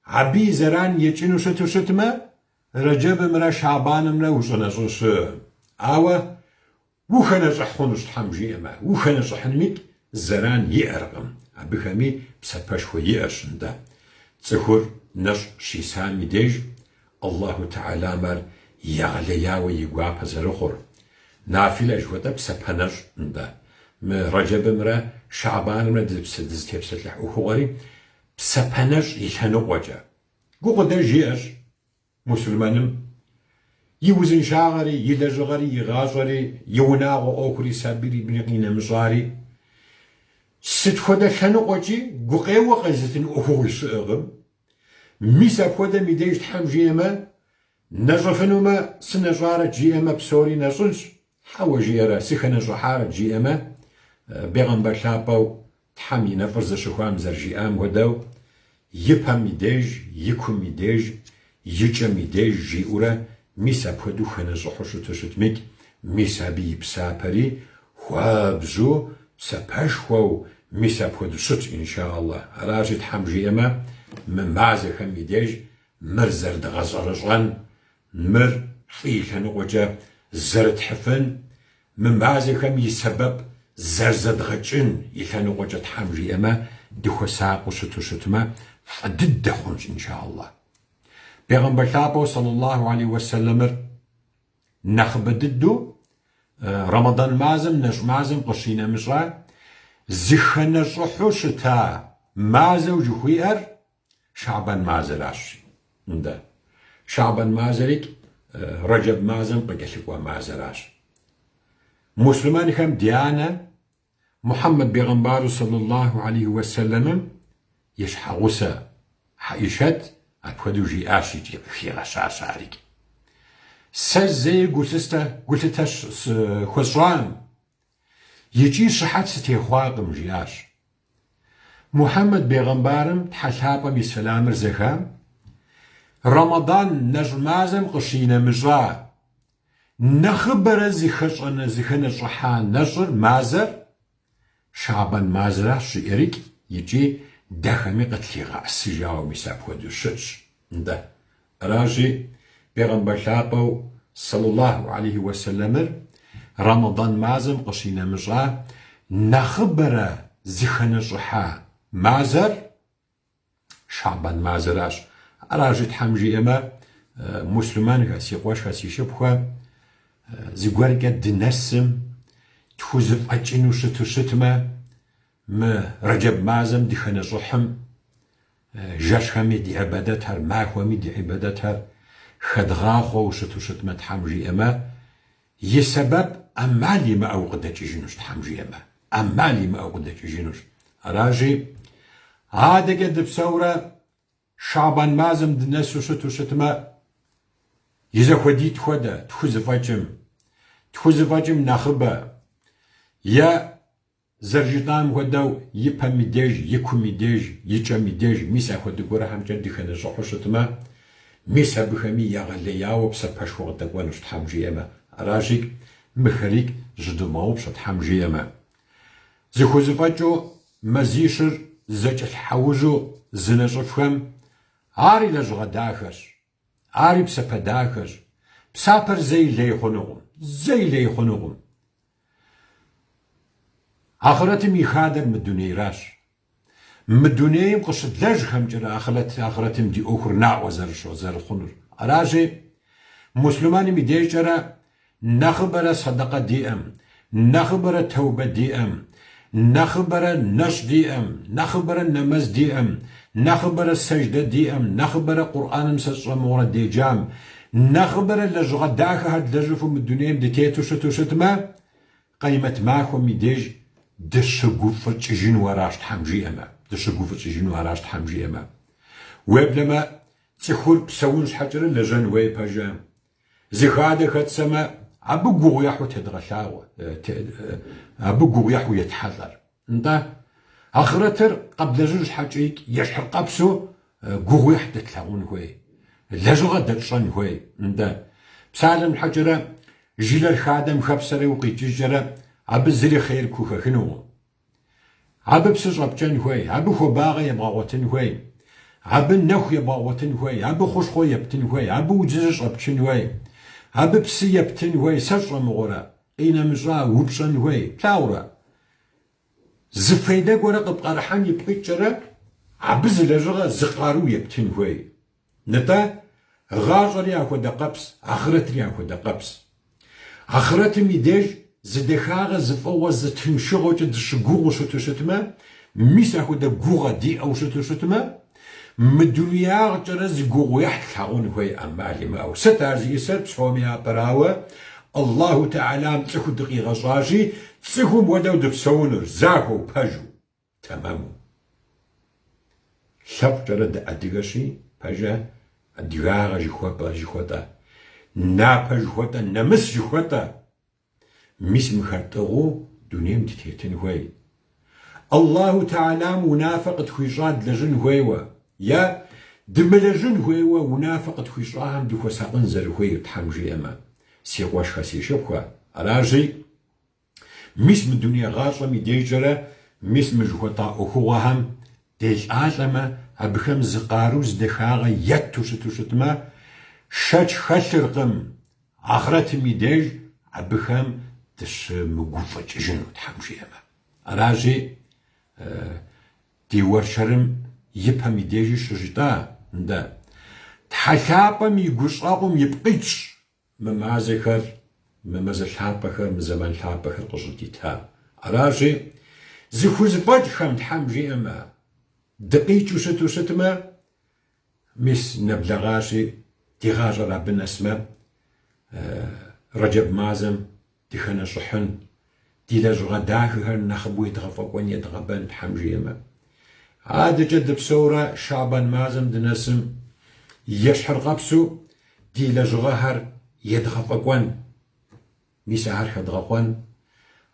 абы и зэран екӏыну щыту щытмэ, Рэджэбымрэ Шабанымрэ ущӏэнэщӏын щыӏэкъым. Ауэ ухэнэщӏыхь хъунущ, Тхьэм жиӏэмэ, ухэнэщӏыхьынмикӏ зэран иӏэркъым, абыхэми псапэшхуэ иӏэщ, нтӏэ. Цӏыхур нэщӏ щисам и деж Аллаху Тэхьэлам ар егъэлеяуэ и гуапэ зэрыхъур. Нафилэ жыхуэтӏэр псапэ нэщӏ, нтӏэ. Мы Рэджэбымрэ Шабанымрэ дызытепсэлъыхь ӏуэхугъуэри псапэ нэщӏ и лъэныкъуэкӏэ. Гукъыдэж иӏэщ мусульмэным и узыншагъэри, и лэжьыгъэри, и гъащӏэри, и унагъуэ ӏуэхури, сабийри, бынри къинэмыщӏари. Сыт хуэдэ лъэныкъуэкӏи гукъеуэ къезытын ӏуэхугъуи щыӏэкъым. Мис апхуэдэм и деж Тхьэм жиӏэмэ, нэщӏыфынумэ, сынэщӏарэт жиӏэмэ, псори нэщӏынщ, хьэуэ жиӏэрэ, сыхэнэщӏыхьарэт жиӏэмэ, бегъымбар лъапӏэу Тхьэм и нэфӏыр зыщыхуам зэрыжиӏам хуэдэу, и пэм и деж, и кум и деж, и кӏэм и деж жиӏэурэ, мис апхуэдэу хэнэщӏыхьу щыту щытмикӏ, мис абы и псапэри хуабжьу псапэшхуэу Мис апхуэдэу щытщ, инша Аллах. Аращи, Тхьэм жиӏэмэ, мы мазэхэм и деж мыр зэрыдгъэщӏэрэщӏэн, мыр фӏы и лъэныкъуэкӏэ зэрытхьыфын, мы мазэхэм и сэбэп зэрызэдгъэкӏын и лъэныкъуэкӏэ Тхьэм жиӏэмэ, дыхуэсакъыу щыту щытмэ, фӏы дыдэ хъунщ, инша Аллах. Бегъымбар лъапӏэу саллаллаху алейхи уэсэлэмыр Нэхъыбэ дыдэу Рэмэдан мазэм, нэщӏ мазэм къыщинэмыщӏа, зыхэнэщӏыхьу щыта мазэу жыхуиӏэр Шабан мазэращ. Нтӏэ. Шабан мазэрикӏ Рэджэб мазэм къыкӏэлъыкӏуэ мазэращ. Муслъымэнхэм ди анэ Мухьэммэд бегъымбару сэллаллаху алейхи уэсэлэмым и щхьэгъусэ Хьэӏишэт апхуэдэу жиӏащ икӏи къыхигъэщащ арикӏ. Сэ зэи гулъытэ хуэсщӏакъым икӏи щыхьэт сытехъуакъым, жиӏащ. Мухьэммэд бегъымбарым Тхьэ лъапӏэм и сэламыр зэхам, Рэмэдан нэщӏ мазэм къыщинэмыщӏа. нэхъыбэрэ зыхэщӏэнэ зыхэнэщӏыхьа нэщӏыр мазэр Шабан мазэращ жиӏэрикӏ икӏи дэхэми къытлъигъэӏэсыжауэ мис апхуэдэу щытщ. Нтӏэ, аращи, Бегъымбар лъапӏэу сэллаллаху алейхи уэсэлэмыр Рэмэдан мазэм къыщинэмыщӏа нэхъыбэрэ зыхэнэщӏыхьа мазэр Шабан мазэращ. Аращи, Тхьэм жиӏэмэ, муслъымэнхэ, си къуэшхэ, си шыпхъухэ, зыгуэркӏэ дынэсым, тхузэфӏэкӏыну щыту щытмэ, мы Рэджэб мазэм дыхэнэщӏыхьым, жэщхэми ди ӏибадэтхэр, махуэми ди ӏибадэтхэр хэдгъахъуэу щыту щытмэ, Тхьэм жиӏэмэ, И сэбэп ӏэмал имыӏэу къыдэкӏыжынущ, Тхьэм жиӏэмэ, ӏэмал имыӏэу къыдэкӏыжынущ. Аращи, адэкӏэ дыпсэурэ Шабан мазэм дынэсу щыту щытмэ, и зэхуэдитӏ хуэдэ, тхузэфӏэкӏым, тхузэфӏэкӏым нэхъыбэ, е Зэрыжытӏам хуэдэу, и пэм и деж, и кум и деж, и кӏэм и деж, мис апхуэдэ гуэрхэмкӏэ дыхэнэщӏыхьу щытмэ, мис абыхэми егъэлеяуэ псапэшхуэ къыдэкӏуэнущ, Тхьэм жиӏэмэ. Аращи, мыхэрикӏ зыщыдывмыгъэгъупщэ, Тхьэм жиӏэмэ. Зыхузэфӏэкӏыу мазищыр зэкӏэлъхьэужьу зынэщӏыфхэм, ари лэжьыгъэ дахэщ, ари псапэ дахэщ. Псапэр зэи лей хъунукъым, зэи лей хъунукъым. Ахърэтым и хадэр мы дунейращ. Мы дунейм къыщыдлэжьхэмкӏэрэ ахърэтым ди ӏуэхур наӏуэ зэрыхъунур. Аращи, муслъымэным и дежкӏэрэ нэхъыбэрэ сэдэкъэ диӏэм, нэхъыбэрэ тэубэ диӏэм, нэхъыбэрэ нэщӏ диӏэм, нэхъыбэрэ нэмэз диӏэм, нэхъыбэрэ сэждэ диӏэм, нэхъыбэрэ Къурӏэным сэ сщӏэ мыгъуэрэ деджам, Нэхъыбэрэ лэжьыгъэ дахэхэр длэжьыфу мы дунейм дытету щыту щытмэ, Къеймэт махуэм и деж дыщыгуфӏыкӏыжыну аращ Тхьэм жиӏэмэ, дыщыгуфӏыкӏыжыну аращ Тхьэм жиӏэмэ. Уеблэмэ, цӏыхур псэун щхьэкӏэрэ лэжьэн хуей пэжэ. Зы хадэ хэтсэмэ, абы гугъу ехьу тедгъэлъагъуэ, абы гугъу ехьу етхьэлӏэр. Нтӏэ, ахърэтыр къэблэжьын щхьэкӏэ ещхьыркъэпсу гугъуехь дэтлъагъун хуей, лэжьыгъэ дэтщӏэн хуей. Нтӏэ, псалъэм щхьэкӏэрэ, жылэр хадэм хэпсэрэ укъикӏыжкӏэрэ, абы зыри хъер пхухэхынукъым. Абы псы щӏэпкӏэн хуей, абы хуабагъэ ебгъэгъуэтын хуей, абы нэху ебгъэгъуэтын хуей, абы хущхъуэ ептын хуей, абы удзыжьыр щӏэпчын хуей, абы псы ептын хуей, сэ сщӏэ мыгъуэрэ, къинэмыщӏа упщӏэн хуей, плъагъурэ? Зы фейдэ гуэрэ къыпӏэрыхьэн ипкъ иткӏэрэ, абы зы лэжьыгъэ, зы къару ептын хуей. Нтӏэ, гъащӏэри ахуэдэ къэпс, ахърэтри ахуэдэ къэпс. Ахърэтым и деж зы дахагъэ, зы фӏыгъуэ, зы тыншыгъуэкӏэ дыщыгугъыу щыту щытмэ, мис ахуэдэ гугъэ диӏэу щыту щытмэ, Мы дунеягъкӏэрэ зы гугъуехь тлъагъун хуей ӏэмал имыӏэу. Сыт ар зиӏысэр? Псоми япэрауэ, Аллаху Тэхьэлам цӏыху дыкъигъэщӏащи, цӏыхум хуэдэу дыпсэунущ, захуэу, пэжу, тэмэму. Лъэпкъкӏэрэ дыадыгэщи, пэжэ, адыгагъэ жыхуэпӏэ, жыхуэтӏэ, напэ жыхуэтӏэ, нэмыс жыхуэтӏэ. Мис мыхэр тӏыгъыу дунейм дытетын хуей. Аллаху Тэхьэлам унафэ къытхуищӏа длэжьын хуейуэ, е дымылэжьын хуейуэ унафэ къытхуищӏахэм дыхуэсакъын зэрыхуейр Тхьэм жиӏэмэ, си къуэшхэ, си шыпхъухэ, аращи, мис мы дуней гъащӏэм и дежкӏэрэ мис мы жыхуэтӏа ӏуэхугъуэхэм делӏалӏэмэ, абыхэм зы къару, зы дахагъэ етту щыту щытмэ, шэч хэлъыркъым Ахърэтым и деж абыхэм дыщымыгуфӏыкӏыжыну, Тхьэм жиӏэмэ. Аращи, ди уэршэрым и пэм и дежи щыжытӏа, нтӏэ, Тхьэ лъапӏэм и гущӏэгъум ипкъ итщ мы мазэхэр, мы мазэ лъапӏэхэр, мы зэман лъапӏэхэр къыщӏыдита. Аращи, зыхузэфӏэкӏхэм, Тхьэм жиӏэмэ, дыкъикӏыу щыту щытмэ, Мис нэблэгъащи, ди гъащӏэр абы нэсмэ, Рэджэб мазэм дыхэнэщӏыхьын, ди лэжьыгъэ дахэхэр нэхъыбэу едгъэфӏэкӏуэн, едгъэбэн, Тхьэм жиӏэмэ. Адэкӏэ дыпсэурэ Шабан мазэм дынэсым, ещхьыркъэпсу ди лэжьыгъэхэр едгъэфӏэкӏуэн. Мис ахэр хэдгъэхъуэн.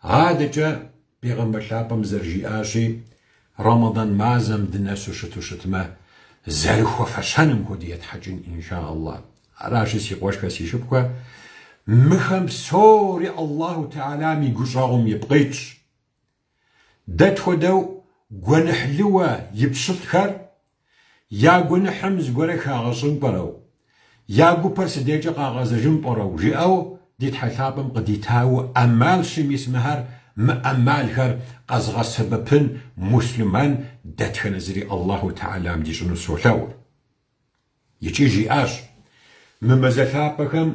Адэкӏэ Бегъымбар лъапӏэм зэрыжиӏащи, Рэмэдан мазэм дынэсу щыту щытмэ, зэрыхуэфэщэным хуэдэу етхьэкӏын, инша Аллах. Аращи, си къуэшхэ, си шыпхъухэ, Мыхэм псори Аллаху Тэхьэлам и гущӏэгъум ипкъ итщ. Дэ тхуэдэу гуэныхьлыуэ и пщылӏхэр я гуэныхьым зыгуэрэ хагъэщӏын пӏэрэу, я гупэр сыдекӏэ къагъэзэжын пӏэрэу жиӏэу ди Тхьэ лъапӏэм къыдитауэ ӏэмалщи, мис мыхэр, мы ӏэмалхэр къэзгъэсэбэпын муслъымэн дэтхэнэ зыри Аллаху Тэхьэлам дищӏыну солъэӏур. Икӏи жиӏащ, Мы мазэ лъапӏэхэм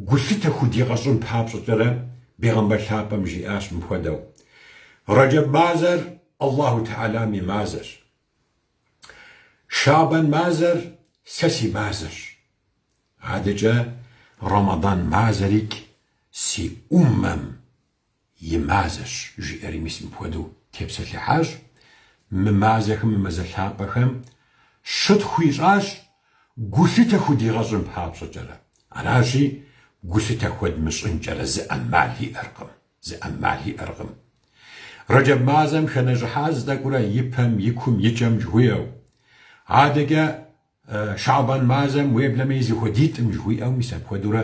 гулъытэ худигъэщӏын папщӏэкӏэрэ Бегъымбар лъапӏэм жиӏащ мыпхуэдэу, Рэджэб мазэр Аллаху Тэхьэлам и мазэщ. Шабан мазэр сэ си мазэщ. Адэкӏэ Рэмэдан мазэрикӏ си ӏуммэм и мазэщ, жиӏэри мис мыпхуэдэу тепсэлъыхьащ. Мы мазэхэм, мы мазэ лъапӏэхэм щытхъу хуищӏащ гулъытэ худигъэщӏын папщӏэкӏэрэ. Аращи, гулъытэ хуэдмыщӏынкӏэрэ зы ӏэмал иӏэркъым, зы ӏэмал иӏэркъым. Рэджэб мазэм хэнэщӏыхьа зы тӏэкӏурэ и пэм, и кум, и кӏэм жыхуиӏэу. Адэкӏэ Шабан мазэм уеблэмэ и зэхуэдитӏым жыхуиӏэу мис апхуэдэурэ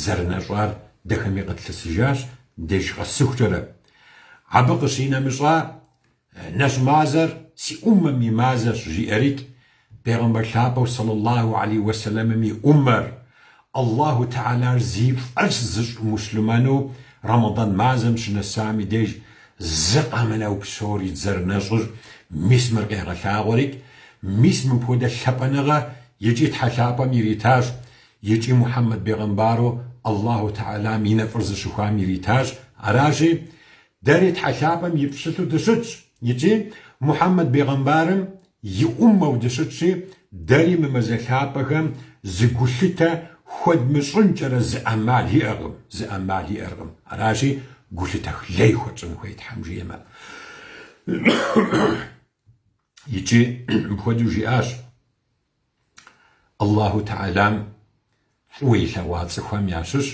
зэрынэщӏар дэхэми къытлъысыжащ деж къэсыхукӏэрэ. Абы къыщинэмыщӏа нэщӏ мазэр си ӏуммэм и мазэщ, жиӏэрикӏ, Бегъымбар лъапӏэу сэллаллаху алейхи уэсэлэмым и ӏуммэр, Аллаху Тэхьэлар зи фӏэщ зыщӏ муслъымэну Рэмэдан мазэм щынэсам и деж зы къэмынэу псори зэрынэщӏыр мис мыр къегъэлъагъуэрикӏ, Мис мыпхуэдэ лъапӏэныгъэ икӏи Тхьэ лъапӏэм иритащ, икӏи Мухьэммэд бегъымбару Аллаху Тэхьэлам и нэфӏыр зыщыхуам иритащ. Аращи, дэри Тхьэ лъапӏэм и пщылӏу дыщытщ, икӏи Мухьэммэд бегъымбарым и ӏуммэу дыщытщи, дэри мы мазэ лъапӏэхэм зы гулъытэ хуэдмыщӏынкӏэрэ зы ӏэмал иӏэкъым, зы ӏэмал иӏэркъым. Аращи, гулъытэ лей хуэтщӏын хуей Тхьэм жиӏэмэ. Икӏи мыпхуэдэу жиӏащ, Аллаху Тэхьэлам фӏыуэ илъэгъуа цӏыхухэм ящыщ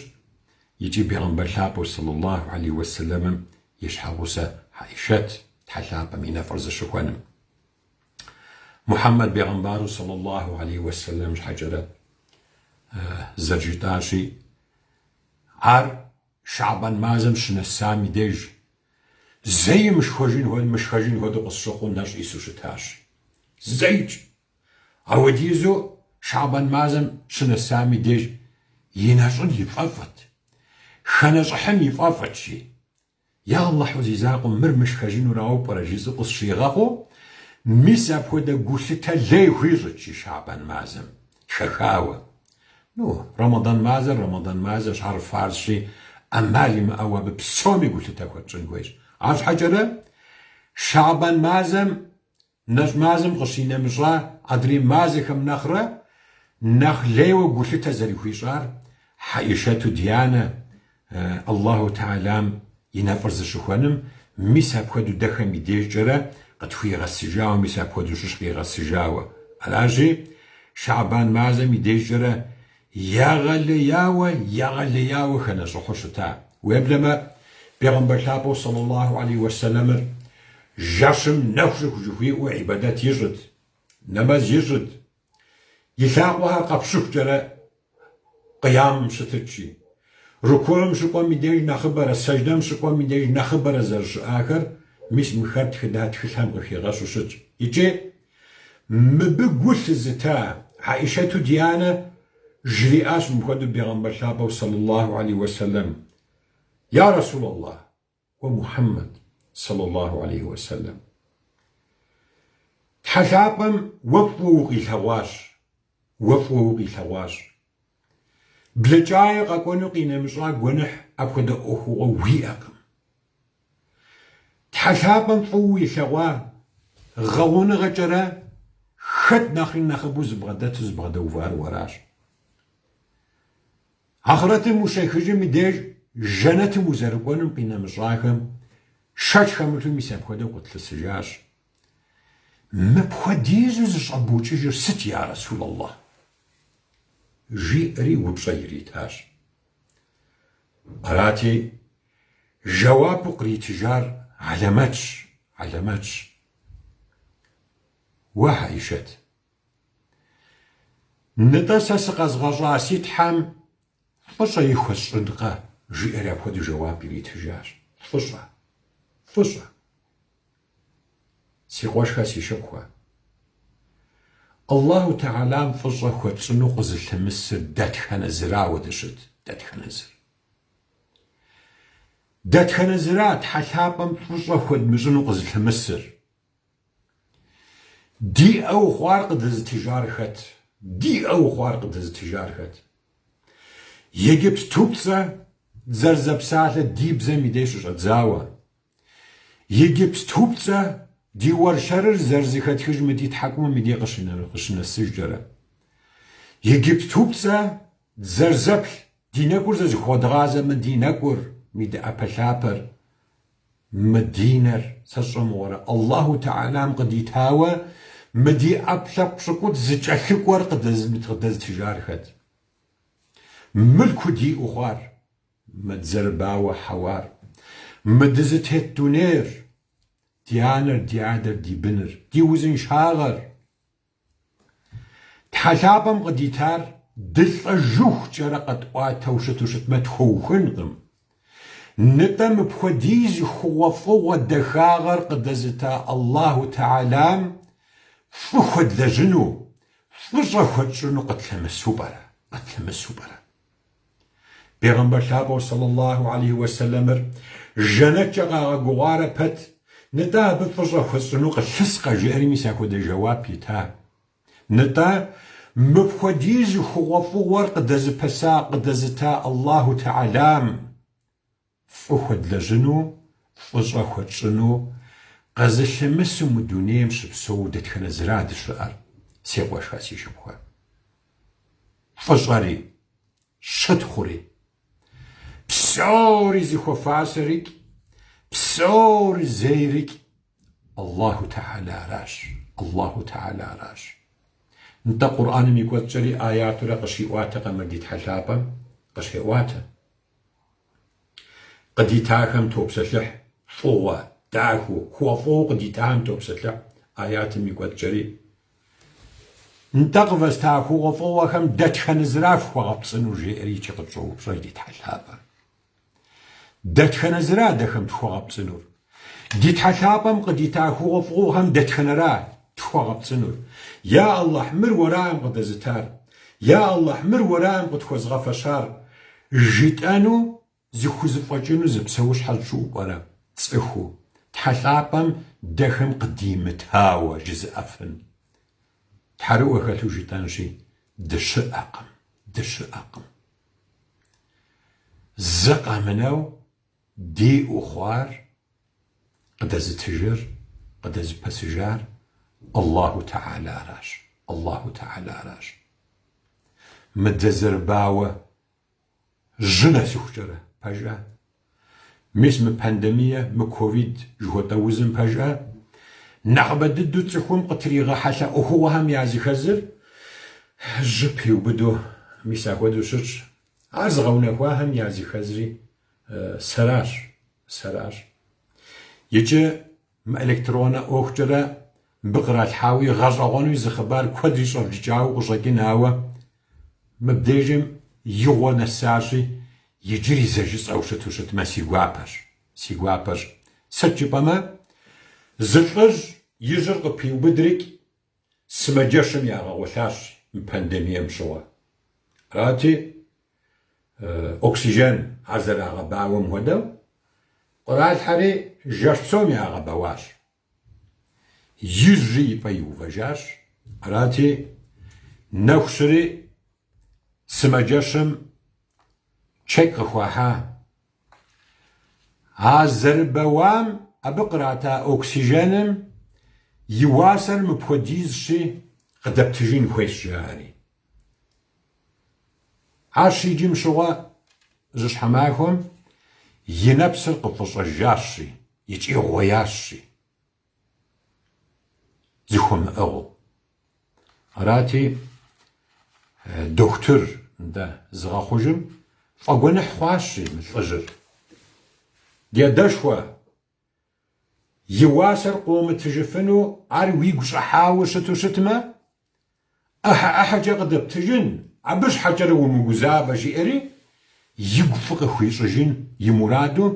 икӏи Бегъымбар лъапӏэу сэллаллаху алейхи уэсэлэмым и щхьэгъусэ Хьэӏишэт, Тхьэ лъапӏэм и нэфӏыр зыщыхуэным. Мухьэммэд бегъымбару сэллаллаху алейхи уэсэлэм щхьэкӏэрэ зэрыжытӏащи, ар Шабан мазэм щынэсам и деж Зэи мышхэжын хуэдэу, мышхэжын хуэдэу къысщыхъуу нэщӏ ису щытащ. Зэикӏ! Ауэдизу Шабан мазэм щынэсам и деж и нэщӏын и фӏэфӏыт, хэнэщӏыхьын и фӏэфӏыт, жи. Я Аллахьу зи закъуэм мыр мышхэжынурауэ пӏэрэ жысӏэу къысщигъэхъуу, мис апхуэдэ гулъытэ лей хуищӏыт, жи Шабан мазэм, хэхауэ. Ну, Рэмэдан мазэр Рэмэдан мазэщ, ар фарзщи, ӏэмал имыӏэу абы псоми гулъытэ хуэтщӏын хуейщ. Арщхьэкӏэрэ, Шабан мазэм, нэщӏ мазэм къыщинэмыщӏа адрей мазэхэм нэхърэ нэхъ лейуэ гулъытэ зэрыхуищӏар Хьэӏишэту ди анэ Аллаху Тэхьэлам и нэфӏыр зыщыхуэным, мис апхуэдэу дэхэм и дежкӏэрэ къытхуигъэсыжауэ, мис апхуэдэу щыщ къигъэсыжауэ. Аращи, Шабан мазэм и дежкӏэрэ егъэлеяуэ, егъэлеяуэ хэнэщӏыхьу щыта. Уеблэмэ, Бегъымбар лъапӏэу сэллаллаху алейхи уэсэлэмыр жэщым нэху щыху жыхуиӏэу ӏибадэт ищӏыт, нэмэз ищӏыт, И лъакъуэхэр къэпщыхукӏэрэ къиямым щытыт, жи. Рукуым щыкӏуэм и деж нэхъыбэрэ, сэждэм щыкӏуэм и деж нэхъыбэрэ зэрыщыӏахэр мис мыхэр тхыдэ тхылъхэм къыхигъэщу щытщ. Икӏи мыбы гу лъызыта Хьэӏишэту ди анэ жриӏащ мыпхуэдэу Бегъымбар лъапӏэу сэллаллаху алейхи уэсэлэм, Я Расул Аллах, Уэ Мухьэммэд, сэллаллаху алейхи уэсэлэм, Тхьэ лъапӏэм уэ фӏыуэ укъилъэгъуащ, уэ фӏыуэ укъилъэгъуащ. Блэкӏаи къэкӏуэну къинэмыщӏа гуэныхь апхуэдэ ӏуэхугъуэ уиӏэкъым. Тхьэ лъапӏэм фӏыуэ уилъэгъуа гъэгъуныгъэкӏэрэ хэт нэхъри нэхъыбэу зыбгъэдэту зыбгъэдэувар уэращ. Ахърэтым ущехыжым и деж жэнэтым узэрыкӏуэнум къинэмыщӏахэм шэч хэмылъу мис апхуэдэу къытлъысыжащ. Мыпхуэдизу зыщӏэбукӏыжыр сыт, я Расул Аллах? жиӏэри упщӏэ иритащ. Арати, жэуапу къритыжар хьэлэмэтщ, хьэлэмэтщ. Уэ, Хьэӏишэт, Нытӏэ сэ сыкъэзгъэщӏа си Тхьэм Фӏыщӏэи хуэсщӏынкъэ, жиӏэри апхуэдэу жэуап иритыжащ. Фӏыщӏэ! Фӏыщӏэ! Си къуэшхэ, си шыпхъухэ! Аллаху Тэхьэлам фӏыщӏэ хуэтщӏыну къызылъымысыр дэтхэнэ зырауэ дыщыт, дэтхэнэ зыр. Дэтхэнэ зыра Тхьэ лъапӏэм фӏыщӏэ хуэдмыщӏыну къызылъымысыр? Диӏэу хъуар къыдэзытыжар хэт? Диӏэу хъуар къыдэзытыжар хэт? Иджыпступцӏэ дызэрызэпсалъэ ди бзэм и деж щыщӏэдзауэ, иджыпступцӏэ ди уэршэрыр зэрызэхэтхыж мы ди тхьэкӏумэм и деж къыщынэсыжкӏэрэ, иджыпступцӏэ дызэрызэплъ ди нэкӏур зызыхуэдгъазэ мы ди нэкӏур, мы ди ӏэпэлъапэр, Мы ди нэр, сэ сщӏэ мыгъуэрэ, Аллаху Тэхьэлам къыдитауэ мы ди ӏэпкълъэпкъ пщыкӏутӏ зыкӏэлъыкӏуэр къыдэзытыжар хэт? Мылъку диӏэу хъуар, мы дызэрыбауэ хьэуар, мы дызытет дунейр, ди анэр, ди адэр, ди быныр, ди узыншагъэр, Тхьэ лъапӏэм къыдитар дылӏэжыхукӏэрэ къэтӏуатэу щыту щытмэ тхуэухынкъым. Нытӏэ мыпхуэдиз хъугъуэфӏыгъуэ дахагъэр къыдэзыта Аллаху Тэхьэлам фӏы хуэдлэжьыну, фӏыщӏэ хуэтщӏыну къытлъымысу пӏэрэ? Къытлъымысу пӏэрэ? Бегъымбар лъапӏэу сэллаллаху алейхи уэсэлэмыр жэнэткӏэ къагъэгугъуарэ пэт, нытӏэ абы фӏыщӏэ хуэсщӏыну къылъыскъэ, жиӏэри мис апхуэдэ жэуап ита. Нытӏэ, мыпхуэдиз хъугъуэфӏыгъуэр къыдэзыпэса, къыдэзыта Аллаху Тэхьэлам фӏы хуэдлэжьыну, фӏыщӏэ хуэтщӏыну къызылъымысу мы дунейм щыпсэу дэтхэнэ зыра дыщыӏэр, си къуэшхэ, си шыпхъухэ. Фӏыщӏэри, щытхъури, псори зыхуэфащэрикӏ, псори зейрикӏ Аллаху Тэхьэлэ аращ, Аллаху Тэхьэлэ аращ. Нтӏэ Къурӏэным и кӏуэцӏкӏэри аятурэ къыщиӏуатэкъэ мыр ди Тхьэ лъапӏэм къыщеӏуатэ. Къыдитахэм топсэлъыхь, фӏыгъуэ, дахэу, хъугъуэфӏыгъуэу къыдитахэм топсэлъыхь аятым и кӏуэцӏкӏэри. Нтӏэ къывэста хъугъуэфӏыгъуэхэм дэтхэнэ зыра фхуэгъэпцӏынур, жеӏэри икӏи къытщӏоупщӏэж ди Тхьэ лъапӏэр. Дэтхэнэ зыра дэхэм тхуэгъэпцӏынур? Ди Тхьэ лъапӏэм къыдита хъугъуэфӏыгъуэхэм дэтхэнэра тхуэгъэпцӏынур? Я Аллахь, мыр уэраӏым къыдэзытар! Я Аллахь, мыр уэраӏым къытхуэзгъэфэщар! Жытӏэну зыхузэфӏэкӏыну зы псэущхьэ щыӏэу пӏэрэ цӏыхуу, Тхьэ лъапӏэм дэхэм къыдимытауэ жызыӏэфын? Тхьэрыӏуэ хэлъу жытӏэнщи, дыщыӏэкъым, дыщыӏэкъым. Зы къэмынэу диӏэу хъуар къыдэзытыжыр, къыдэзыпэсыжар Аллаху Тэхьэлэ аращ, Аллаху Тэхьэлэ аращ. Мы дызэрыбауэ жьы нэсыхукӏэрэ, пэжа? Мис мы пандемие, мы ковид жыхуэтӏэ узым пэжа? Нэхъыбэ дыдэу цӏыхум къытригъэхьэлъэ ӏуэхугъуэхэм языхэзыр жьы пиубыду мис ахуэдэу щытщ. Ар зыгъэунэхуахэм языхэзри сэращ, сэращ. Иджы мы электроннэ ӏуэхукӏэрэ мыбы къралъхьауи гъэщӏэгъуэнуи зы хъыбар куэдри щӏэвджыкӏауэ къыщӏэкӏын, ауэ мыбдежым игъуэ нэсащи, иджыри зэ жысӏэу щыту щытмэ, си гуапэщ, си гуапэщ. Сыт жыпӏэмэ, зы лӏыжь и жьыр къыпиубыдрикӏ сымаджэщым ягъэгъуэлъащ мы пандемием щыгъуэ. Арати, оксижен ар зэрагъэбауэм хуэдэу, къралъхьэри жэщ псом ягъэбэуащ. И жьри и пӏэ иувэжащ. Арати, нэху щыри сымаджэщым чек къыхуахьа. А зэрыбэуам абы кърата оксиженым и уасэр мыпхуэдизщи, къыдэптыжын хуейщ, жаӏэри. Ар щиджым щыгъуэ жьыщхьэмахуэм и нэпсыр къыфӏыщӏэжащи икӏи гъуеящи, зыхуэмыӏыгъыу. Арати, дохутыр нтӏэ зыгъэхъужым фӏэгуэныхь хъуащи мы лӏыжьыр. Ди адэшхуэ, и уасэр къомытыжыфыну ар уигу щӏыхьауэ щыту щытмэ, ӏыхьэ-ӏыхьэкӏэ къыдэптыжын, абы щхьэкӏэрэ умыгузавэ, жиӏэри. игу фӏы къыхуищӏыжын и мураду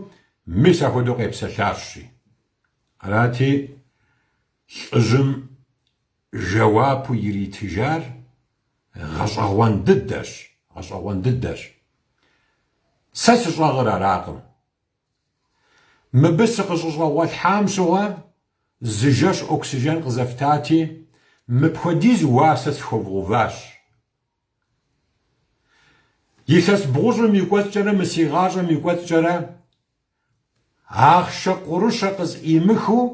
мис ахуэдэу къепсэлъащ, жи. Арати, лӏыжьым жэуапу иритыжар гъэщӏэгъуэн дыдэщ, гъэщӏэгъуэн дыдэщ. Сэ сыщӏэгъыр аракъым. Мыбы сыкъыщыщӏэгъуэлъхьам щыгъуэ зы жэщ оксижен къызэфтати, мыпхуэдиз уасэ схуэвгъэуващ. Илъэс бгъущӏым и кӏуэцӏкӏэрэ мы си гъащӏэм и кӏуэцӏкӏэрэ ахъшэ къурыщэ къысӏимыхыу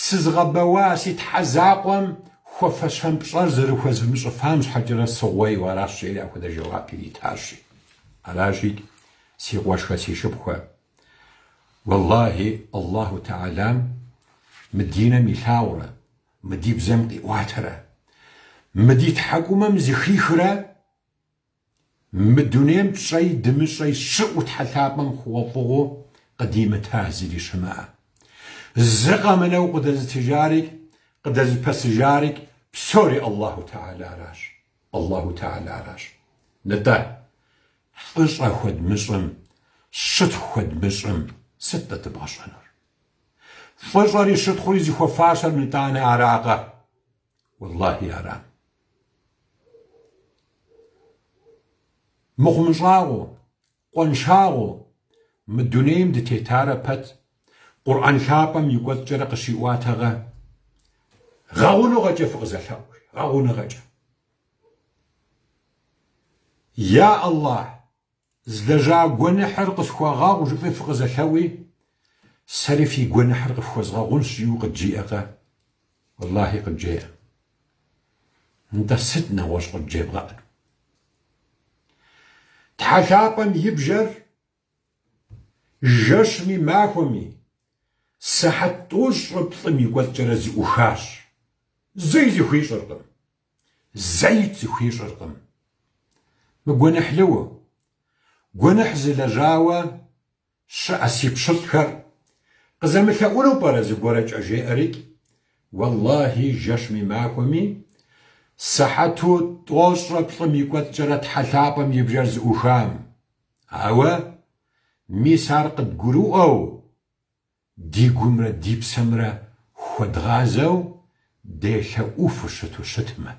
сызыгъэбэуа си Тхьэ закъуэм хуэфэщэн пщӏэр зэрыхуэзмыщӏыфам щхьэкӏэрэ сыгъуейуэ аращ, жери апхуэдэ жэуап иритащи. Аращи, си къуэшхэ, си шыпхъухэ, уэллахи, Аллаху Тэхьэлам мы ди нэм илъагъурэ, мы ди бзэм къиӏуатэрэ, мы ди тхьэкӏумэм зыхихрэ, мы дунейм тщӏэи дымыщӏэи щыӏэу Тхьэ лъапӏэм хъугъуэфӏыгъуэу къыдимыта зыри щымыӏэ. Зы къэмынэу къыдэзытыжарикӏ, къыдэзыпэсыжарикӏ псори Аллаху Тэхьэларащ. Аллаху Тэхьэларащ. Нтӏэ, фӏыщӏэ хуэдмыщӏым, щытхъу хуэдмыщӏым сыт дэ дыбгъэщӏэнур? Фӏыщӏэри щытхъури зыхуэфащэр нытӏанэ аракъэ? Уэллахи арам. Мыхъумыщӏагъэу, къуаншагъэу мы дунейм дытетарэ пэт, Къурӏэн лъапӏэм и кӏуэцӏкӏэрэ къыщиӏуатэкъэ, гъэгъуныгъэкӏэ фыкъызэлъэӏу, гъэгъуныгъэкӏэ. Я Аллахь, злэжьа гуэныхьыр къысхуэгъэгъу жыфӏи фыкъызэлъэӏуи, сэри фи гуэныхьыр къыфхуэзгъэгъунщ жиӏэу къыджиӏэкъэ? Уэллахи къыджеӏэ. Нтӏэ сыт нэгъуэщӏ къыджебгъэӏэн? Тхьэ лъапӏэм и бжэр жэщми махуэми сыхьэт тӏощӏрэ плӏым и кӏуэцӏкӏэрэ зыӏухащ. Зэи зыхуищӏыркъым. Зэи зыхуищӏыркъым. Мы гуэныхьлыуэ, гуэныхь зылэжьауэ щыӏэ си пщылӏхэр къызэмылъэӏуну пӏэрэ зыгуэрэкӏэ жеӏэрикӏ, уэллахи жэщми махуэми сыхьэту тӏощӏрэ плӏым и кӏуэцӏкӏэрэ Тхьэ лъапӏэм и бжэр зыӏухам. Ауэ мис ар къыдгурыӏуэу, Ди гумрэ ди псэмрэ хуэдгъазэу делъэӏуфу щыту щытмэ,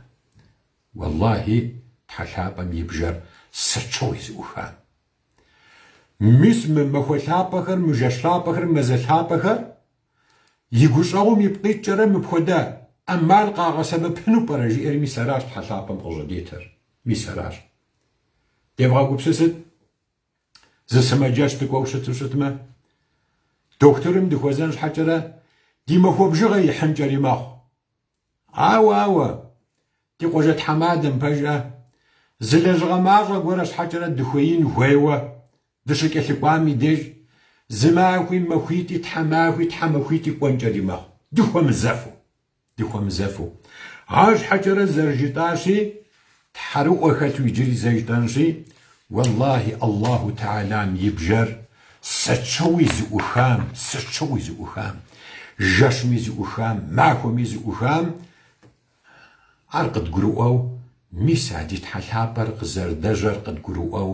уэллахи, Тхьэ лъапӏэм и бжэр сыт щыгъуи зыӏухам. Мис мы махуэ лъапӏэхэр, мы жэщ лъапӏэхэр, мазэ лъапӏэхэр и гущӏэгъум ипкъ иткӏэрэ мыпхуэдэ ӏэмал къагъэсэбэпыну пӏэрэ жиӏэри мис аращ Тхьэ лъапӏэм къыщӏыдитыр. Мис аращ. Девгъэгупсысыт. Зы сымаджэщ дыкӏуэу щыту щытмэ, дохутырым дыхуэзэн щхьэкӏэрэ ди махуэ бжыгъэ ихьынкӏэри мэхъу. Ауэ, ауэ, ди къуажэ тхьэмадэм пэжӏэ, зы лэжьыгъэ мащӏэ гуэрэ щхьэкӏэрэ дыхуеин хуейуэ дыщыкӏэлъыкӏуам и деж зы махуи, махуитӏи, тхьэмахуи, тхьэмахуитӏи кӏуэнкӏэри мэхъу, дыхуэмызэфу. Дыхуэмызэфу. Арщхьэкӏэрэ зэрыжытӏащи, тхьэрыӏуэ хэлъу иджыри зэ жытӏэнщи, уэллахи Аллаху Тэхьэлам и бжэр сыт щыгъуи зыӏухам, сыт щыгъуи зыӏухам, жэщми зыӏухам, махуэми зыӏухам, ар къыдгурыӏуэу, мис а ди Тхьэ лъапӏэр къызэрыдэжьэр къыдгурыӏуэу,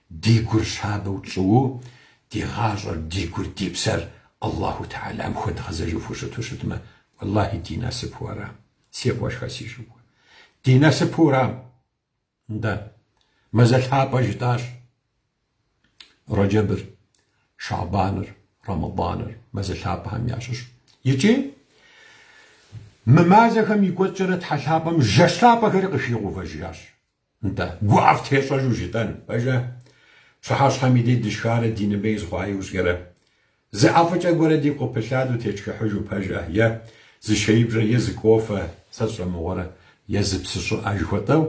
ди гур щабэу тщӏыу, ди гъащӏэр, ди гур, ди псэр Аллаху Тэхьэлам хуэдгъэзэжыфу щыту щытмэ, уэллахи ди насыпу арам, си къуэшхэ, си шыпхъухэ. Ди насыпу арам. Нтӏэ, мазэ лъапӏэ жытӏащ. Рэджэбыр, Шабаныр, Рэмэданыр мазэ лъапӏэхэм ящыщ. Икӏи мы мазэхэм и кӏуэцӏкӏэрэ Тхьэ лъапӏэм жэщ лъапӏэхэри къыхигъэувэжащ. Нтӏэ, гуӏэфӏтещӏэжу жытӏэн, пэжэ? Пщыхьэщхьэм и дей дышхарэ ди ныбэ из хъуа иужькӏэрэ. Зы ӏэфӏыкӏэ гуэрэ дигу къыпылъадэу тетшхыхьыжу, пэжэ? Е зы шеибжьэ, е зы кофе, сэ сщӏэ мыгъуэрэ, е зы псы щӏыӏэ жыхуэтӏэу.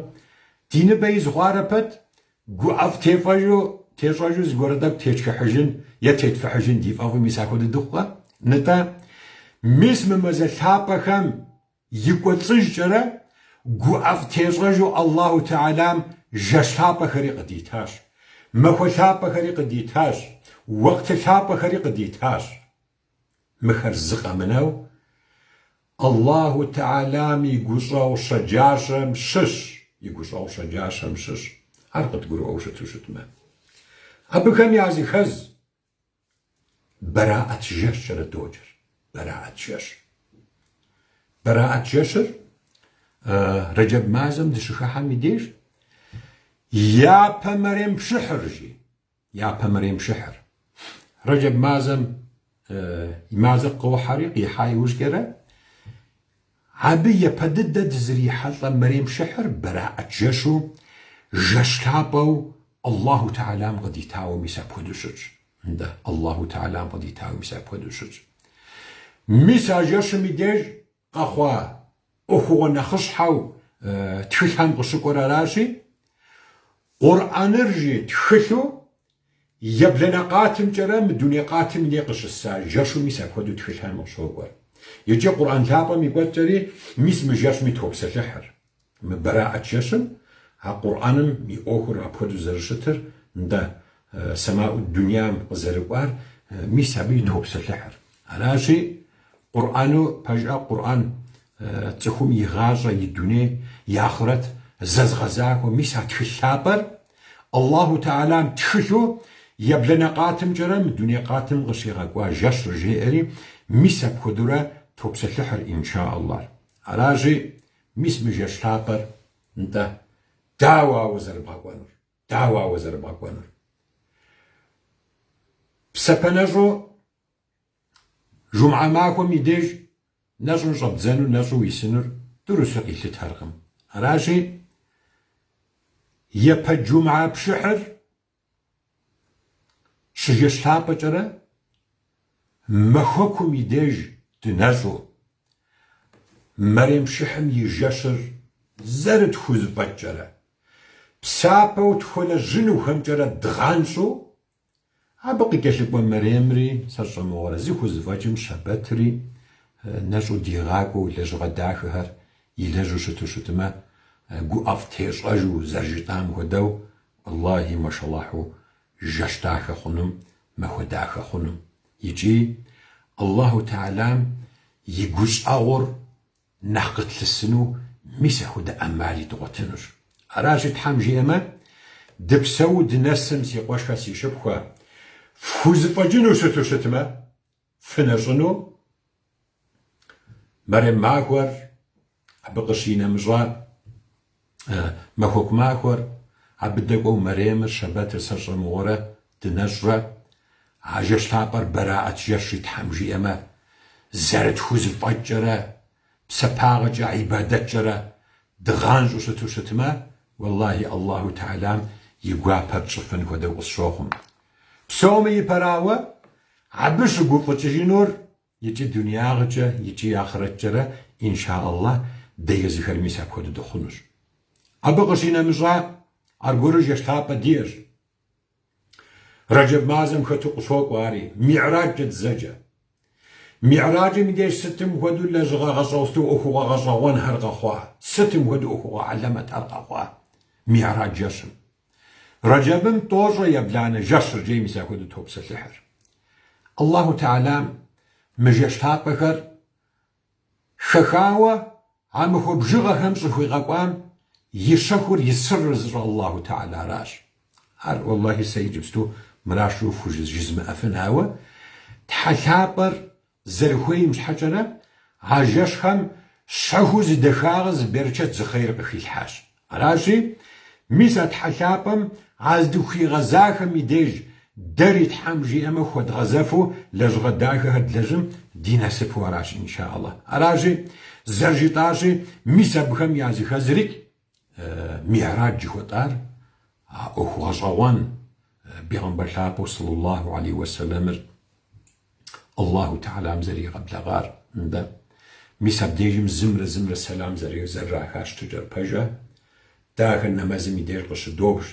Ди ныбэ из хъуарэ пэт, гуӏэфӏтефӏэжу, тещӏэжу зыгуэрэ тӏэкӏу тетшхыхьыжын е тетфыхьыжын ди фӏэфӏу мис ахуэдэ дыхъукъэ? Нтӏэ, мис мы мазэ лъапӏэхэм И кӏуэцӏыжкӏэрэ гуӏэфӏтещӏэжу Аллаху Тэхьэлам жэщ лъапӏэхэри къыдитащ, махуэ лъапӏэхэри къыдитащ, уэкъты лъапӏэхэри къыдитащ. Мыхэр зы къэмынэу Аллаху Тэхьэлам и гущӏэгъу щэджащэм щыщ, и гущӏэгъу щэджащэм щыщ. Ар къыдгурыӏуэу щыту щытмэ. Абыхэм языхэз Бэраӏэт жэщкӏэрэ доджэр. Бэраӏэт жэщ. Бэраӏэт жэщыр Рэджэб мазэм дыщыхыхьэм и деж япэ мэрем пшыхьыр, жи. Япэ мэрем пшыхьыр. Рэджэб мазэм и мазэр къохьэри, къихьа иужькӏэрэ, абы япэ дыдэ дызрихьэлӏэ мэрем пшыхьыр Бэраӏэт жэщу, жэщ лъапӏэу Аллаху Тэхьэлам къыдитауэ мис апхуэдэу щытщ. Нтӏэ, Аллаху Тэхьэлам къыдитауэ мис апхуэдэу щытщ. Мис а жэщым и деж къэхъуа ӏуэхугъуэ нэхъыщхьэу тхылъхэм къыщыкӏуэр аращи, Къурӏэныр жи тхылъу ебланэ къатымкӏэрэ мы дуней къатым и дей къыщыса жэщу мис апхуэдэу тхылъхэм къыщокӏуэр. Икӏи Къурӏэн лъапӏэм и кӏуэцӏкӏэри мис мы жэщми топсэлъыхьыр. Мы Бэраӏэт жэщым а Къурӏэным и ӏуэхур апхуэдэу зэрыщытыр, нтӏэ, сэмаӏу дуням къызэрыкӏуар, мис абы и топсэлъыхьыр. Аращи, Къурӏэну пэжӏэ Къурӏэн цӏыхум и гъащӏэ, и дуней, и ахърэт зэзгъэзахуэ, мис а тхылъ лъапӏэр Аллаху Тэхьэлам тхылъу ебланэ къатымкӏэрэ мы дуней къатым къыщигъэкӏуа жэщыр жеӏэри, мис апхуэдэурэ топсэлъыхьыр, инша Аллах. Аращи, Мис мы жэщ лъапӏэр, нтӏэ, дауэ ауэ зэрыбгъэкӏуэнур? Дауэ ауэ зэрыбгъэкӏуэнур? Псапэнэщӏу жумгьэ махуэм и деж нэщӏым щӏэбдзэну, нэщӏу уисынур дурысу къилъытэркъым. Аращи, япэ джумгьэ пшыхьыр Щыжэщ лъапӏэкӏэрэ махуэкум и деж дынэщӏу, мэрем пшыхьым и жэщыр зэрытхузэфӏэкӏкӏэрэ, псапэу тхуэлэжьынухэмкӏэрэ дгъэнщӏу, абы къыкӏэлъыкӏуэ мэремри, сэ сщӏэмыгъуэрэ, зыхузэфӏэкӏым щэбэтри нэщӏу дигъакӏуэу лэжьыгъэ дахэхэр илэжьу щыту щытмэ, гуӏэфӏ тещӏэжу зэрыжытӏам хуэдэу, Уэллахи, машаллахьу, жэщ дахэ хъунум, махуэ дахэ хъунум. Икӏи Аллаху Тэхьэлам и гущӏэгъур нэхъ къытлъысыну мис апхуэдэ ӏэмали дгъуэтынущ. Аращи, Тхьэм жиӏэмэ, дыпсэу дынэсым, си къуэшхэ, си шыпхъухэ, фхузэфӏэкӏыну щыту щытмэ, фынэщӏыну мэрем махуэр, абы къыщинэмыщӏа махуэку махуэр, абы дэкӏуэу мэремыр, щэбэтыр сэ сщӏэмыгъуэрэ дынэщӏрэ, а жэщ лъапӏэр Бэраӏэт жэщри Тхьэм жиӏэмэ, зэрытхузэфӏэкӏкӏэрэ, псапагъэкӏэ, ибадэткӏэрэ дгъэнщӏу щыту щытмэ, уэллахи Аллаху Тэхьэлам и гуапэр тщӏыфын хуэдэу къысщохъум. Псоми ипэрауэ, абы щыгуфӏыкӏыжынур икӏи дунеягъэкӏэ, икӏи ахърэткӏэрэ, инша Аллах, дэ езыхэр мис апхуэдэу дыхъунущ. Абы къыщинэмыщӏа, аргуэру жэщ лъапӏэ диӏэщ. Рэджэб мазэм хэту къыщокӏуэ ари, Миӏраджкӏэ дызэджэ. Миӏраджым и деж сытым хуэдэу лэжьыгъэ гъэщӏэгъу, сыту ӏуэхугъуэ гъэщӏэгъуэнхэр къэхъуа, сытым хуэдэу ӏуэхугъуэ хьэлэмэтхэр къэхъуа Миӏрадж жэщым. Рэджэбым тӏощӏрэ ебланэ жэщыр жей мис апхуэдэу топсэлъыхьыр. Аллаху Тэхьэлам мы жэщ лъапӏэхэр хэхауэ а махуэ бжыгъэхэм щӏыхуигъэкӏуам и щэхур, и сырыр зыщӏэ Аллаху Тэхьэларащ. Ар, уэллахи, сэ иджыпсту мыращ жызмыӏэфын, ауэ Тхьэ лъапӏэр зэрыхуейм щхьэкӏэрэ а жэщхэм щэхуу зы дахагъэ, зы берычэт, зы хъейр къыхилъхьащ. Аращи, мис а Тхьэ лъапӏэм а здыхуигъэзахэм и деж дэри Тхьэм жиӏэмэ хуэдгъэзэфу лэжьыгъэ дахэхэр длэжьым ди насыпу аращ, инша Аллах. Аращи, зэрыжытӏащи, мис абыхэм языхэзрикӏ Миӏрадж жыхуэтӏар а ӏуэху гъэщӏэгъуэн Бегъымбар лъапӏэу саллаллаху алейхи уэсэлэмыр Аллаху Тэхьэлам зэригъэблэгъар. Нтӏэ, мис абдежым зымрэ зымрэ сэлам зэрыраха щытыкӏэр пэжэ, дэ ахэр нэмэзым и деж къыщыдобж,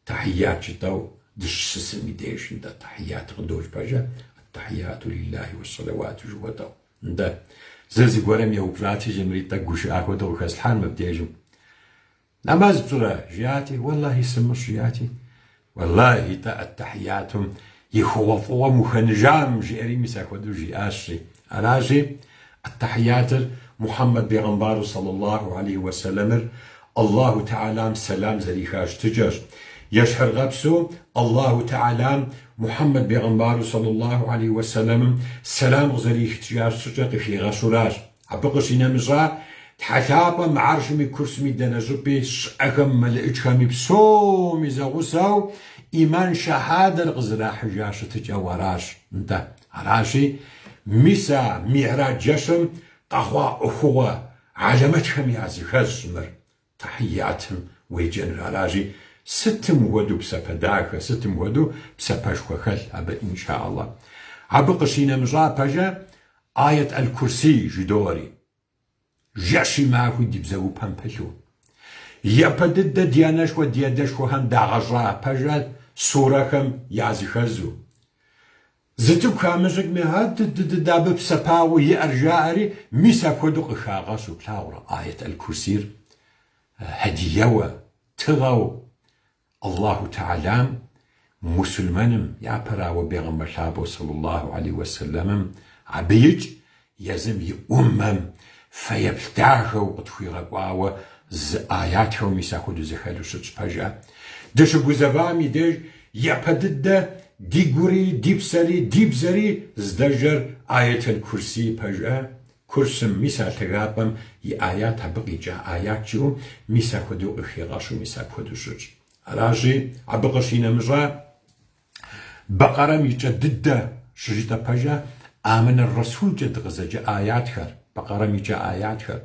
тэхьият жытӏэу дыщысым и деж, нтӏэ, тэхьият къыдож пэжэ, аттахьияту лиллахи уэссэлэуату жыхуэтӏэу. Нтӏэ, зэ зыгуэрым еупщӏати, жи, мыри тӏэкӏу гушыӏа хуэдэу къыхэслъхьэн мыбдежым. Нэмэз пщӏырэ? Жиӏати, уэллахи сымыщӏ, жиӏати, уэллахи тӏэ аттахьиятум и хъугъуэфӏыгъуэм ухэныжам, жиӏэри мис апхуэдэу жиӏащ, жи. Аращи, аттахьиятыр Мухьэммэд бегъымбару саллаллаху алейхи уэсэлэмыр Аллаху Тэхьэлам сэлам зэриха щытыкӏэщ. Ещхьыркъэпсу Аллаху Тэхьэлам Мухьэммэд бегъымбару сэллаллаху алейхи уэсэлэмым сэлам къызэрихыжа щӏыкӏэр къыхигъэщуращ. Абы къыщинэмыщӏа, Тхьэ лъапӏэм Гьэршми Курсми дэнэ щӏыпӏи щыӏэхэм мэлыӏычхэми псоми зэгъусэу ӏиман шэхьадэр къызэрахьыжа щытыкӏэу аращ. Нтӏэ, аращи, мис а Мигьрадж жэщым къэхъуа ӏуэхугъуэ гьэлэмэтхэм языхэзщ мыр. Тэхьиятым уеджэныр аращи, сытым хуэдэу псапэ дахэ, сытым хуэдэу псапэшхуэ хэлъ абы, инша Аллах. Абы къыщинэмыщӏа пэжэ Аят аль-Курсий жыдоӏэри, жэщи махуи ди бзэгупэм пылъу. Япэ дыдэ ди анэшхуэ, ди адэшхуэхэм дагъэщӏа пэжэ сурэхэм языхэзу. Зы цӏыкӏу хамыщӏыкӏми, адыдыдыд абы псапагъэу иӏэр жаӏэри, мис апхуэдэу къыхагъэщу плъагъурэ Аят аль-Курсийр хьэдиеуэ, тыгъэу Аллаху Тэхьэлам мусульмэным, япэрауэ бегъымбар лъапӏэу сэллаллаху алейхи уэсэлэмым, абы икӏ езым и ӏуммэм фэеплъ дахэу къытхуигъэкӏуауэ зы аятхэу мис апхуэдэу зэхэлъу щытщ, пэжа? Дыщыгузэвам и деж япэ дыдэ ди гури, ди псэри, ди бзэри здэжэр Аят аль-Курсий, пэжа? Курсым, мис а лъагапӏэм и аят, абы къикӏа аят жиӏэу, мис апхуэдэу къыхигъэщу, мис апхуэдэу щытщ. Аращи, абы къыщинэмыщӏа, Бэкъэрэм и кӏэ дыдэ щыжытӏэ пэжа Амэнэ Расулкӏэ дыкъызэджэ аятхэр, Бэкъэрэм и кӏэ аятхэр.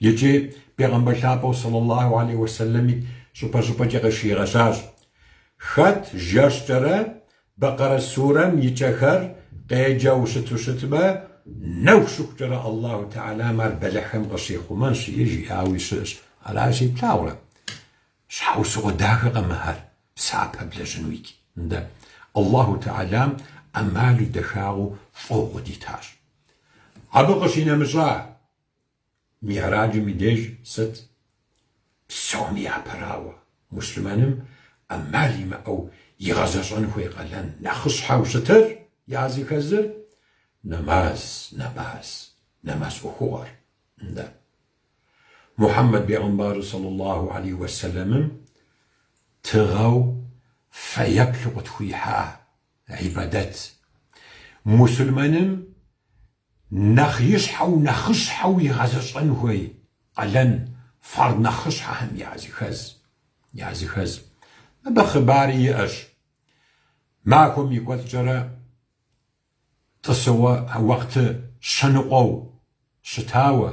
Икӏи Бегъымбар лъапӏэу сэллаллаху алейхи уэсэлэми щӏыпӏэ-щӏыпӏэкӏэ къыщигъэщащ. Хэт жэщкӏэрэ Бэкъэрэ сурэм и кӏэхэр къеджэу щыту щытмэ, нэху щыхукӏэрэ Аллаху Тэхьэлам ар бэлыхьхэм къыщихъумэнщ, жиӏауи щыӏэщ. Аращи, плъагъурэ, щхьэусыгъуэ дахэкъэ мыхэр? Псапэ блэжьыну икӏи. Нтӏэ, Аллаху Тэхьэлам ӏэмалу дахагъэу фӏыгъуэу къыдитащ. Абы къыщинэмыщӏа, Мигьраджым и деж сыт? Псоми япэрауэ, муслъымэным ӏэмал имыӏэу игъэзэщӏэн хуей къалэн нэхъыщхьэу щытыр языхэзыр нэмаз, нэмаз, нэмаз ӏуэхугъуэр. Нтӏэ. Мухьэммэд бегъымбару сэллаллаху алейхи уэсэлэмым тыгъэу фэеплъу къытхуихьа гьибадэт. Мусульмэным нэхъ ищхьэу нэхъыщхьэу игъэзэщӏэн хуей къалэн фард нэхъыщхьэхэм языхэз, языхэз. Мыбы хъыбари иӏэщ. Махуэм и кӏуэцӏкӏэрэ тӏысыгъуэ уэкъты щэныкъуэу щытауэ.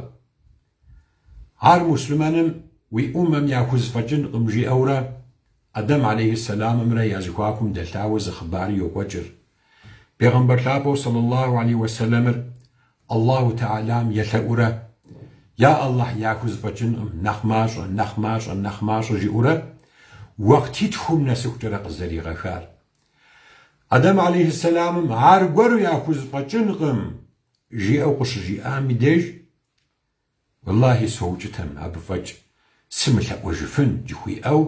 Ар муслъымэным уи ӏуммэм яхузэфӏэкӏынкъым жиӏэурэ Адэм алейхи сэламымрэ я зэхуакум дэлъауэ зы хъыбари йокӏуэкӏыр. Бегъымбар лъапӏэу сэллаллаху алейхи уэсэлэмыр Аллаху Тэхьэлам елъэӏурэ, Я Аллахь, яхузэфӏэкӏынкъым, нэхъ мащӏэ, нэхъ мащӏэ, нэхъ мащӏэ жиӏэурэ уэкътитхум нэсыхукӏэрэ къызэригъэхар. Адэм алейхи сэламым аргуэру яхузэфӏэкӏынкъым жиӏэу къыщыжиӏам и деж, Уэллахи, соукӏытэм, абы фӏэкӏ сымылъэӏуэжыфын жыхуиӏэу,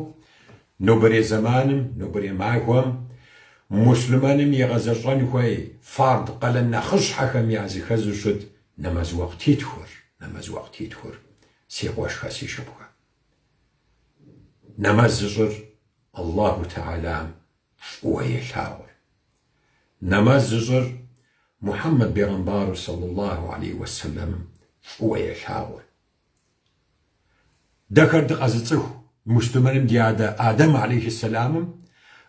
нобэрей зэманым, нобэрей махуэм муслъымэным игъэзэщӏэн хуей фард къалэн нэхъыщхьэхэм языхэзу щыт нэмэз уэкътитхур, нэмэз уэкътитхур, си къуэшхэ, си шыпхъухэ. Нэмэз зыщӏыр Аллаху Тэхьэлам фӏыуэ елъагъур. Нэмэз зыщӏыр Мухьэммэд бегъымбару сэллаллаху алейхи уэсэлэмым фӏыуэ елъагъур. Дэхэр дыкъэзыцӏыху муслъымэным ди адэ Адэм алейхи сэламым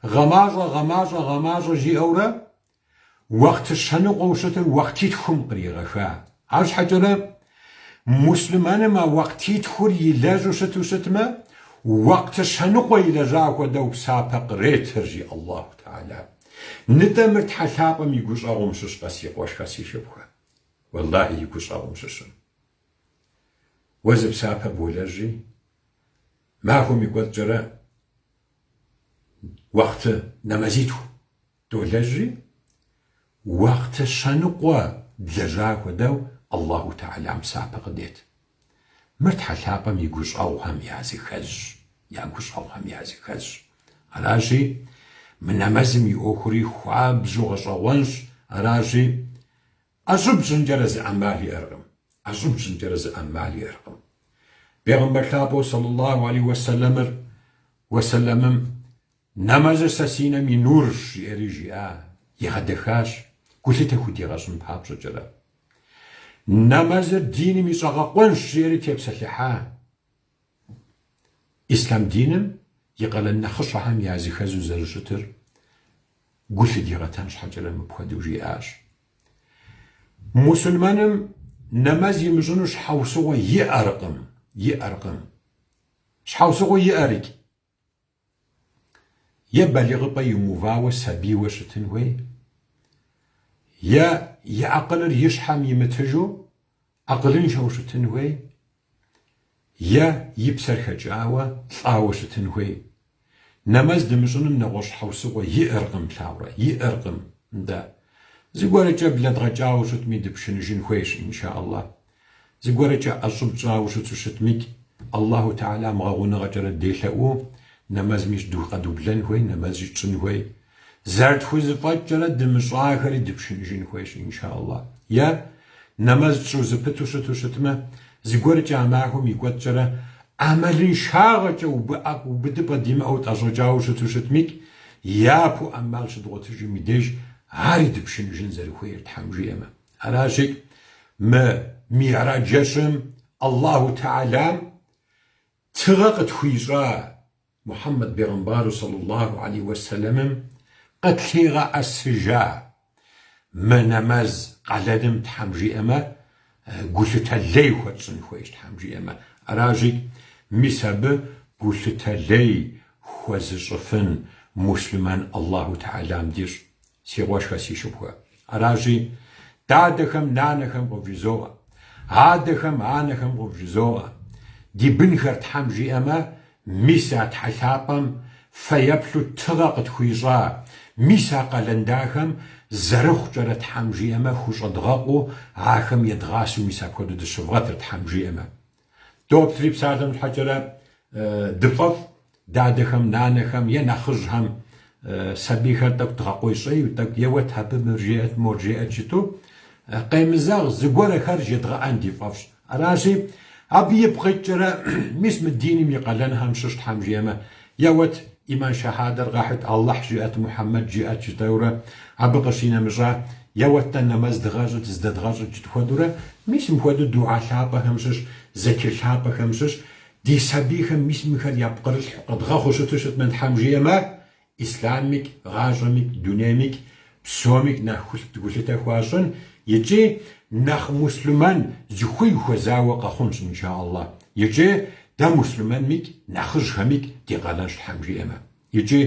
гъэмащӏэ, гъэмащӏэ, гъэмащӏэ жиӏэурэ Уэкъты щэныкъуэу щытыр уэкътитхум къригъэха. Арщхьэкӏэрэ, муслъымэным а уэкътитхур илэжьу щыту щытмэ, уэкъты щэныкъуэ илэжьа хуэдэу псапэ къретыр, жи Аллаху Тэхьэлам. Нытӏэ мыр Тхьэ лъапӏэм и гущӏэгъум щыщкъэ, си къуэшхэ, си шыпхъухэ? Уэллахи, и гущӏэгъум щыщым. Уэ зы псапэ болэжьи, махуэм и кӏуэцӏкӏэрэ уэкъты нэмэзитху Долэжьри, уэкъты щэныкъуэ длэжьа хуэдэу Аллаху Тэхьэлам псапэ къыдет. Мыр Тхьэ лъапӏэм и гущӏэгъухэм языхэзщ, я гущӏэгъухэм языхэзщ. Аращи, мы нэмэзым и ӏуэхури хуабжьу гъэщӏэгъуэнщ, аращи, ӏэщӏыб щӏынкӏэрэ зы ӏэмал иӏэркъым, ӏэщӏыб щӏынкӏэрэ зы ӏэмал иӏэркъым. Бегъымбар лъапӏэу сэллаллаху алейхи уэсэлэмыр, уэсэлэмым. Нэмэзыр сэ си нэм и нурщ, жиӏэри жиӏа, игъэдэхащ, гулъытэ худигъэщӏын папщӏэкӏэрэ. Нэмэзыр диным и щӏэгъэкъуэнщ, жиӏэри тепсэлъыхьа. Ислъам диным и къалэн нэхъыщхьэхэм языхэзу зэрыщытыр гу лъыдигъэтэн щхьэкӏэрэ мыпхуэдэу жиӏащ. Мусульмэным нэмэз имыщӏыну щхьэусыгъуэ иӏэркъым, иӏэркъым. Щхьэусыгъуэ иӏэрикӏ. Е балигъыпӏэ имыувауэ сабийуэ щытын хуей, е и акъылыр и щхьэм имытыжу акъылыншэу щытын хуей, е и псэр хэкӏауэ лӏауэ щытын хуей. Нэмэз дымыщӏыным нэгъуэщӏ щхьэусыгъуэ иӏэркъым, плъагъурэ, иӏэркъым. Нтӏэ, зыгуэркӏэ блэдгъэкӏауэ щытми дыпшыныжын хуейщ, инша Аллах. Зыгуэркӏэ ӏэщӏыб тщӏауэ щыту щытмикӏ, Аллаху Тэхьэлам гъэгъуныгъэкӏэрэ делъэӏуу, нэмэзми къэдублэн хуей, нэмэзи тщӏын хуей. Зэрытхузэфӏэкӏкӏэрэ дымыщӏахэри дыпшыныжын хуейщ, инша Аллах. Е нэмэз тщӏыу зэпыту щыту щытмэ, зыгуэркӏэ а махуэм и кӏуэцӏкӏэрэ ӏэмалыншагъэкӏэ убыдыпӏэ димыӏэу тӏэщӏэкӏауэ щыту щытмикӏ, япэу ӏэмал щыдгъуэтыжым и деж ари дыпшыныжын зэрыхуейр Тхьэм жиӏэмэ. Аращи, мы Мигьрадж жэщым Аллаху Тэхьэлам тыгъэ къытхуищӏа Мухьэммэд бегъымбару саллаллаху алейхи уэсэлэмым къытлъигъэӏэсыжа мы нэмэз къалэным Тхьэм жиӏэмэ, гулъытэ лей хуэтщӏын хуейщ Тхьэм жиӏэмэ. Аращи, мис абы гулъытэ лей хуэзыщӏыфын муслъымэн Аллаху Тэхьэлам дищӏ. Си къуэшхэ, си шыпхъухэ. Аращи, дадэхэм, нанэхэм къывжызоӏэ, адэхэм, анэхэм къывжызоӏэ, ди бынхэр Тхьэм жиӏэмэ, мис а Тхьэ лъапӏэм фэеплъу тыгъэ къытхуищӏа, мис а къалэн дахэм зэрыхъукӏэрэ Тхьэм жиӏэмэ хущӏэдгъэкъуу, ахэм едгъасэу мис апхуэдэу дыщывгъэтыр Тхьэм жиӏэмэ. Доплъри псалъэм щхьэкӏэрэ дыфӏэфӏ дадэхэм, нанэхэм е нэхъыжьхэм сабийхэр тӏэкӏу дгъэкъуейщӏейу, тӏэкӏу еуэт абы мыр жеӏэт, мор жеӏэт жытӏэу, къемызэгъ зыгуэрхэр жедгъэӏэн ди фӏэфӏщ. Аращи, абы ипкъ иткӏэрэ мис мы диным и къалэнхэм щыщ Тхьэм жиӏэмэ, еуэт, иман шэхьадэр къэхьыт, Аллахь жиӏэт, Мухьэммэд жиӏэт жытӏэурэ, абы къыщинэмыщӏа, еуэт-тӏэ нэмэз дыгъэщӏыт, здэдгъэщӏыт жытӏэ хуэдэурэ, мис мыпхуэдэу дугьэ лъапӏэхэм щыщ, зэчыр лъапӏэхэм щыщ, ди сабийхэм мис мыхэр япкърылъхьу къэдгъэхъуу щыту щытмэ, Тхьэм жиӏэмэ, ислъаммикӏ, гъащӏэмикӏ, дунеймикӏ, псомикӏ нэхъ гулъытэ хуащӏын икӏи нэхъ муслъымэн зыхуей хуэзауэ къэхъунщ, инша Аллах. Икӏи дэ муслъымэнмикӏ, нэхъыжьхэмикӏ ди къалэнщ Тхьэм жиӏэмэ. Икӏи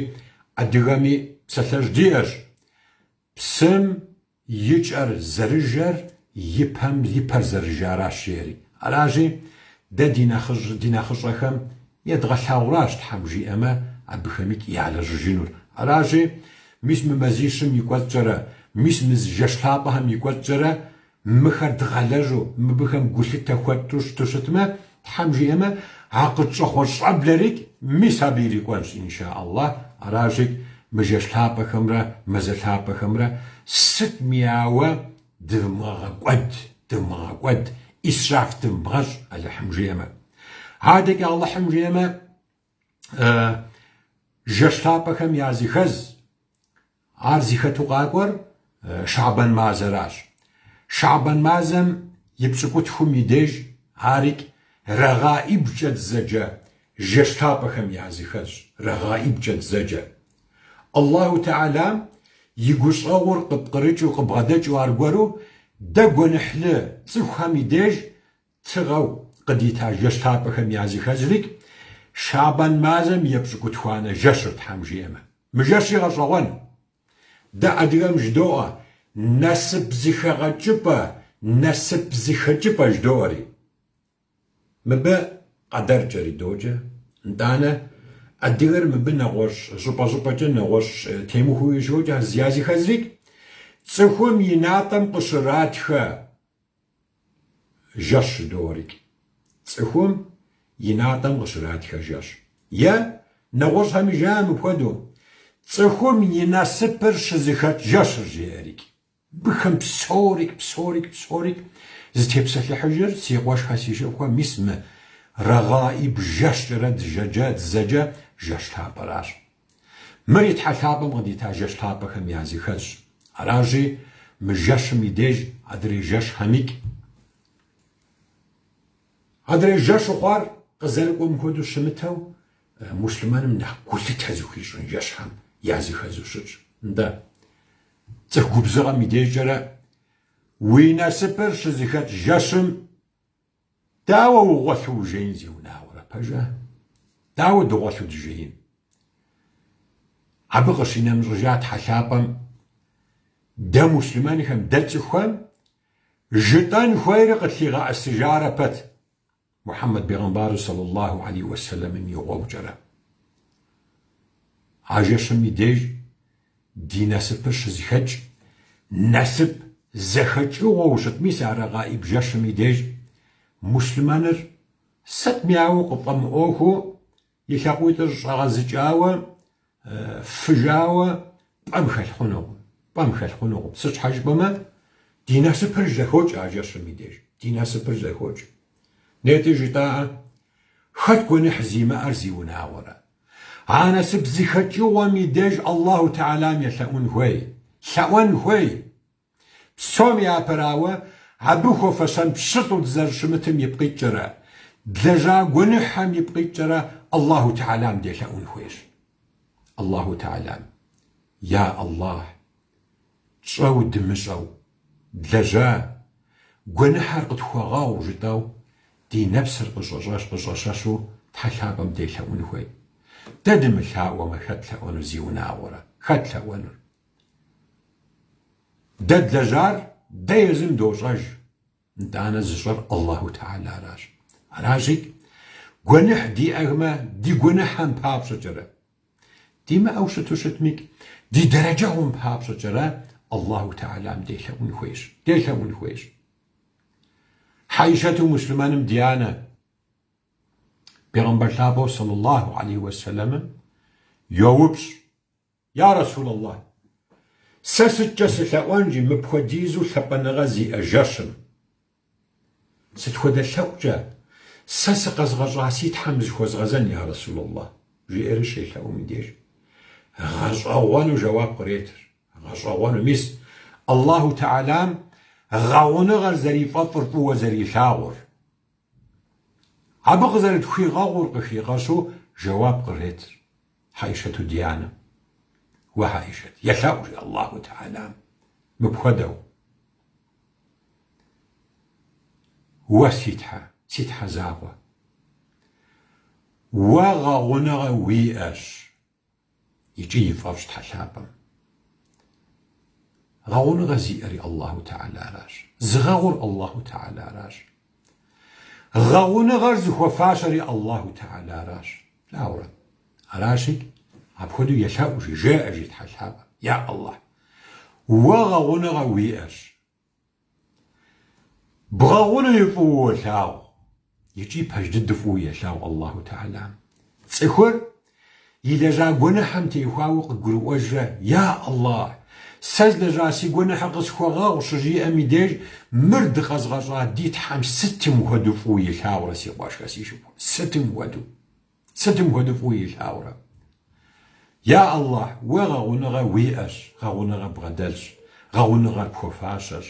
адыгэми псалъэжь диӏэщ, Псым и кӏэр зэрыжэр и пэм и пэр зэрыжаращ, жеӏэри. Аращи, дэ ди нэхъыжь, ди нэхъыщӏэхэм едгъэлъагъуращ Тхьэм жиӏэмэ, абыхэмикӏ ялэжьыжынур. Аращи, мис мы мазищым и кӏуэцӏкӏэрэ, мис мы жэщ лъапӏэхэм и кӏуэцӏкӏэрэ мыхэр дгъэлэжьу, мыбыхэм гулъытэ хуэтщӏу щыту щытмэ, Тхьэм жиӏэмэ, а къытщӏэхъуэ щӏэблэрикӏ мис абы ирикӏуэнщ, инша Аллах. Аращи, мы жэщ лъапӏэхэмрэ мазэ лъапӏэхэмрэ сытми ауэ дывмыгъэкӏуэд, дывмыгъэкӏуэд, исраф дывмыгъэщӏ, Алыхьым жиӏэмэ. Адэкӏэ Алыхьым жиӏэмэ, жэщ лъапӏэхэм языхэз, Ар зыхэту къакӏуэр Шэхьбэн мазэращ. Шэхьбэн мазэм и пщӏыкӏутхум и деж арикӏ Рэгъаибкӏэ дызэджэ жэщ лъапӏэхэм языхэзщ, Рэгъаибкӏэ дызэджэ. Аллаху Тэхьэлам и гущӏэгъур къыпкърыкӏыу къыбгъэдэкӏыу аргуэру дэ гуэныхьлы цӏыхухэм и деж Тыгъэу къыдита жэщ лъапӏэхэм языхэзрикӏ Шэхьбэн мазэм епщӏыкӏутхуанэ жэщыр Тхьэм жиӏэмэ. Мы жэщри гъэщӏэгъуэн. Дэ адыгэм жыдоӏэ, насып зыхэгъэкӏыпӏэ, насып зыхэкӏыпӏэ жыдоӏэри. Мыбы къэдэркӏэри доджэ. Нтӏанэ, адыгэр мыбы нэгъуэщӏ щӏыпӏэ-щӏыпӏэкӏэ нэгъуэщӏ темыхуэуи щоджэ, языхэзрикӏ цӏыхум и натӏэм къыщратхэ Жэщ жыдоӏэрикӏ. Цӏыхум и натӏэм къыщратхэ жэщ. Е нэгъуэщӏхэми жаӏэ мыпхуэдэу, цӏыхум и насыпыр щызыхэкӏ жэщыр жеӏэрикӏ. Мыбыхэм псорикӏ, псорикӏ, псорикӏ зытепсэлъыхьыжыр си къуэшхэ, си шыпхъухэ, мис мы Рэгъаиб жэщкӏэрэ дызэджэ жэщ лъапӏэращ. Мыри Тхьэ лъапӏэм къыдита жэщ лъапӏэхэм языхэзщ. Аращи, мы жэщым и деж адрей жэщхэмикӏ. Адрей жэщу хъуар къызэрыкӏуэм хуэдэу щымытэу, муслъымэным нэхъ гулъытэ зыхуищӏын жэщхэм языхэзу щытщ. Нтӏэ, цӏыху губзыгъэм и дежкӏэрэ уи насыпыр щызэхэкӏ жэщым дауэ угъуэлъу ужеин зиунагъуэрэ, пэжа? Дауэ дыгъуэлъу дыжеин? Абы къыщинэмыщӏыжа Тхьэ лъапӏэм дэ муслъымэнхэм, дэ цӏыхухэм Жытӏэн хуейр къытлъигъэӏэсыжарэ пэт Мухьэммэд бегъымбару сэллаллаху алейхи уэсэлэмым и гъуэгукӏэрэ. А жэщым и деж ди насыпыр щызэхэкӏ, насып зэхэкӏыгъуэу щыт, мис а Рэгъаиб жэщым и деж муслъымэныр сытми ауэ къыфӏэмыӏуэхуу И лъакъуитӏыр щӏэгъэзыкӏауэ, фыжауэ пӏэм хэлъ хъунукъым. Пӏэм хэлъ хъунукъым. Сыт щхьэ жыпӏэмэ, ди насыпыр зэхокӏ а жэщым и деж. Ди насыпыр зэхокӏ. Нетӏи жытӏаӏэ, хэт гуэныхь зимыӏэр зиунагъуэрэ? А насып зэхэкӏыгъуэм и деж Аллаху Тэхьэлам елъэӏун хуей, лъэӏуэн хуей. Псом япэрауэ, абы хуэфэщэн пщылӏу дызэрыщымытым ипкъ иткӏэрэ, длэжьа гуэныхьхэм ипкъ иткӏэрэ Аллаху Тэхьэлам делъэӏун хуейщ. Аллаху Тэхьэлам, Я Аллахь, тщӏэу дымыщӏэу, длэжьа гуэныхьэр къытхуэгъэгъу жытӏэу ди нэпсыр къыщӏэщэщу Тхьэ лъапӏэм делъэӏун хуей. Дэ дымылъаӏуэмэ, хэт лъэӏуэнур зиунагъуэрэ? Хэт лъэӏуэнур? Дэ длэжьар дэ езым дощӏэж, нтӏанэ зыщӏэр Аллаху Тэхьэларащ. Аращи, гуэныхь диӏэхэмэ, ди гуэныхьхэм папщӏэкӏэрэ, димыӏэу щыту щытмикӏ, ди дэрэджэгъум папщӏэкӏэрэ Аллаху Тэхьэлам делъэӏун хуейщ, делъэӏун хуейщ. Хьэишэту муслъымэным ди анэ, Бегъымбар лъапӏэу сэллаллаху алейхи уэсэлэмым йоупщӏ. Я Расул Аллах, сэ сыткӏэ сылъэӏуэн жи мыпхуэдизу лъапӏэныгъэ зиӏэ жэщым? Сыт хуэдэ лъэӏукӏэ сэ сыкъэзгъэщӏа си Тхьэм зыхуэзгъэзэн, я Расул Аллах? жиӏэри щелъэӏум и деж. Гъэщӏэгъуэну жэуап къретыр. Гъэщӏэгъуэну. Мис, Аллаху Тэхьэлам гъэгъуныгъэр зэрифӏэфӏыр фӏыуэ зэрилъагъур. Абы къызэрытхуигъэгъур къыхигъэщу жэуап къретыр. Хьэишэту ди анэм. Уэ, Хьэишэт, елъэӏу, жи Аллаху Тэхьэлам, мыпхуэдэу. Уэ, си Тхьэ, си Тхьэ закъуэ, уэ гъэгъуныгъэ уиӏэщ икӏи и фӏэфӏщ Тхьэ лъапӏэм. Гъэгъуныгъэ зиӏэри Аллаху Тэхьэларащ. Зыгъэгъур Аллаху Тэхьэларащ. Гъэгъуныгъэр зыхуэфащэри Аллаху Тэхьэларащ. Плъагъурэ? Аращи, апхуэдэу елъэӏу, жи, жеӏэ, жи Тхьэ лъапӏэм, Я Аллахь, уэ гъэгъуныгъэ уиӏэщ. Бгъэгъунуи фӏыуэ уолъагъу икӏи пэж дыдэу фӏыуэ елъагъу Аллаху Тэхьэлам. Цӏыхур илэжьа гуэныхьым теухуауэ къыгурыӏуэжрэ, Я Аллахь, сэ злэжьа си гуэныхьыр къысхуэгъэгъу щыжиӏэм и деж, мыр дыкъэзгъэщӏа ди Тхьэм сытым хуэдэу фӏыуэ илъагъурэ, си къуэшхэ, си шыпхъу, сытым хуэдэу? Сытым хуэдэу фӏыуэ илъагъурэ? Я Аллахь, уэ гъэгъуныгъэ уиӏэщ, гъэгъуныгъэ бгъэдэлъщ, гъэгъуныгъэр пхуэфащэщ.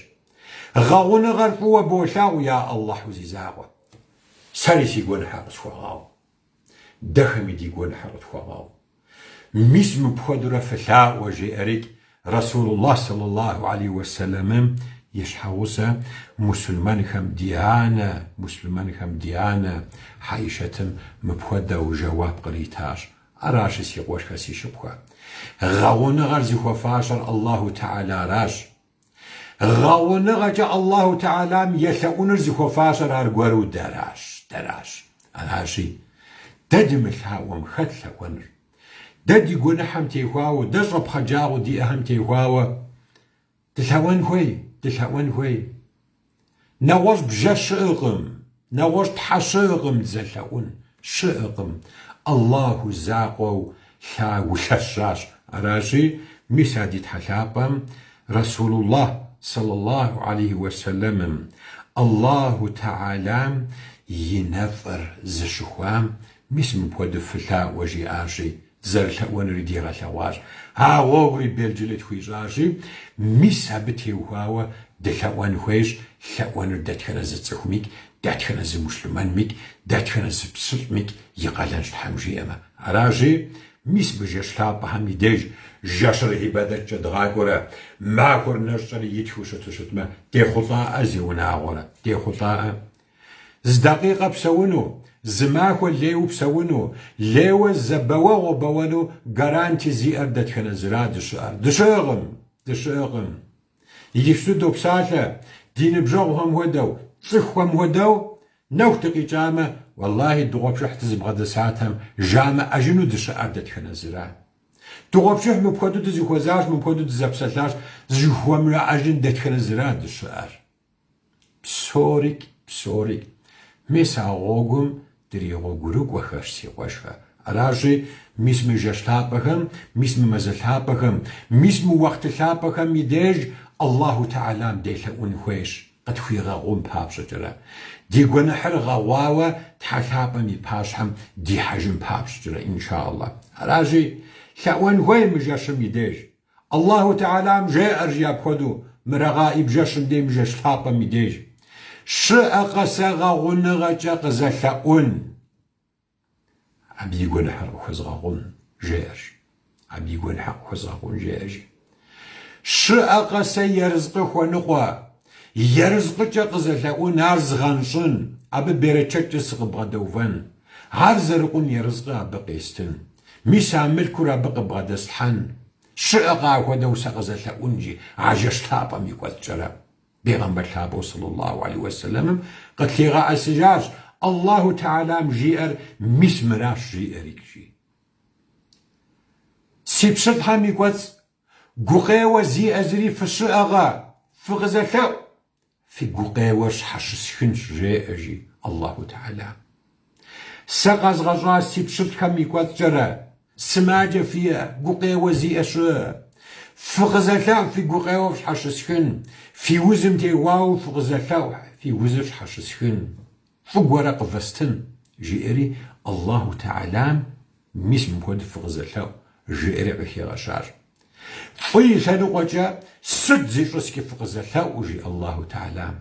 Гъэгъуныгъэр фӏыуэ болъагъу, я Аллахьу зи закъуэ. Сэри си гуэныхьэр къысхуэгъэгъу. Дэхэми ди гуэныхьэр къытхуэгъэгъу. Мис мыпхуэдэурэ фылъаӏуэ, жеӏэрикӏ Расулуллах сэллаллаху алейхи уэсэлэмым и щхьэгъусэ мусульмэнхэм ди анэ, муслъымэнхэм ди анэ Хьэишэтым мыпхуэдэу жэуап къритащ. Аращи, си къуэшхэ, си шыпхъухэ, гъэгъуныгъэр зыхуэфащэр Аллаху Тэхьэларащ. Гъэгъуныгъэкӏэ Аллаху Тэхьэлам елъэӏуныр зыхуэфащэр аргуэру дэращ, дэращ. Аращи, дэ дымылъаӏуэм хэт лъэӏуэнур? Дэ ди гуэныхьэм техуауэ, дэ щӏэпхъаджагъэу диӏэхэм техуауэ дылъэӏуэн хуей, дылъэӏуэн хуей. Нэгъуэщӏ бжэ щыӏэкъым, нэгъуэщӏ тхьэ щыӏэкъым дызэлъэӏун щыӏэкъым. Аллаху закъуэу лъагэу лъэщращ. Аращи, мис а ди Тхьэ лъапӏэм Расулуллах сэллаллаху алейхи уэсэлэмым Аллаху Тэхьэлам и нэфӏыр зыщыхуам мис мыпхуэдэу фылъаӏуэ жиӏащи. дызэрылъэӏуэнури дигъэлъэгъуащ. А гъуэгури белджылы тхуищӏащи, мис абы теухуауэ дылъэӏуэн хуейщ, лъэӏуэныр дэтхэнэ зы цӏыхумикӏ, дэтхэнэ зы муслъымэнмикӏ, дэтхэнэ зы пщылӏмикӏ и къалэнщ Тхьэм жиӏэмэ. Аращи, мис мы жэщ лъапӏэхэм и деж жэщыр гьибадэткӏэ дгъакӏуэрэ, махуэр нэщӏкӏэрэ итхыу щыту щытмэ, дехъулӏаӏэ зиунагъуэрэ, дехъулӏаӏэ. Зы дакъикъэ псэуну, зы махуэ лейуэ псэуну, лейуэ зэ бэуэгъуэ бэуэну гаранти зиӏэр дэтхэнэ зыра дыщыӏэр? Дыщыӏэкъым! Дыщыӏэкъым! Иджыпсту допсалъэ, ди ныбжьэгъухэм хуэдэу, цӏыхухэм хуэдэу, нэху дыкъикӏамэ, уэллахи, дыгъуэпшыхь дызыбгъэдэсатэм жамыӏэжыну дыщыӏэр дэтхэнэ зыра? Дыгъуэпшыхь мыпхуэдэу дызэхуэзащ, мыпхуэдэу дызэпсэлъащ, зыхуэмыжаӏэжын дэтхэнэ зыра дыщыӏэр? Псорикӏ, псорикӏ. Мис а гъуэгум дригъуэгурыкӏуэхэщ, си къуэшхэ. Аращи, мис мы жэщ лъапӏэхэм, мис мы мазэ лъапӏэхэм, мис мы уахъты лъапӏэхэм и деж Аллаху Тэхьэлам делъэӏун хуейщ, къытхуигъэгъун папщӏэкӏэрэ. Ди гуэныхьыр гъэгъуауэ Тхьэ лъапӏэм и пащхьэм дихьэжын папщӏэкӏэрэ, иншаллах. Аращи, лъэӏуэн хуей мы жэщым и деж. Аллаху Тэхьэлам жеӏэр жи апхуэдэу, мы Рэгъаиб жэщым дей, мы жэщ лъапӏэм и деж. Щыӏэкъэ сэ гъэгъуныгъэкӏэ къызэлъэӏун? Абы и гуэныхьыр къыхуэзгъэгъун, жеӏэр жи. Абы и гуэныхьыр къыхуэзгъэгъун, жеӏэр жи. Щыӏэкъэ сэ ерыскъы хуэныкъуэ? Ерыскъыкӏэ къызэлъэӏун, ар згъэнщӏын, абы берэчэткӏэ сыкъыбгъэдэувэн, ар зэрыкъун ерыскъы абы къестын. Мис а мылъкур абы къыбгъэдэслъхьэн. Щыӏэкъэ апхуэдэу сэ къызэлъэӏун, жи, а жэщ лъапӏэм и кӏуэцӏкӏэрэ. Бегъымбар лъапӏэу сэллаллаху алейхи уэсэлэмым къытлъигъэӏэсыжащ, Аллаху Тэхьэлам жиӏэр мис мыращ жиӏэрикӏ, жи. Си пщылӏхэм и кӏуэцӏ гукъеуэ зиӏэ зыри фыщыӏэкъэ, фыкъызэлъэӏу. Фи гукъеуэр щхьэщысхынщ, жеӏэ, жи Аллаху Тэхьэлам. Сэ къэзгъэщӏа си пщылӏхэм и кӏуэцӏкӏэрэ, сымаджэ фиӏэ, гукъеуэ зиӏэ щыӏэ. Фыкъызэлъэӏу, фи гукъеуэр фщхьэщысхын, фи узым теухуауэ фыкъызэлъэӏу, фи узыр фщхьэщысхын, фӏы гуэрэ къывэстын, жиӏэри Аллаху Тэхьэлам Мис мыпхуэдэу фыкъызэлъэӏу, жиӏэри къыхигъэщащ. Фӏы и лъэныкъуэкӏэ сыт зищӏыскӏи фыкъызэлъэӏу, жи Аллаху Тэхьэлам.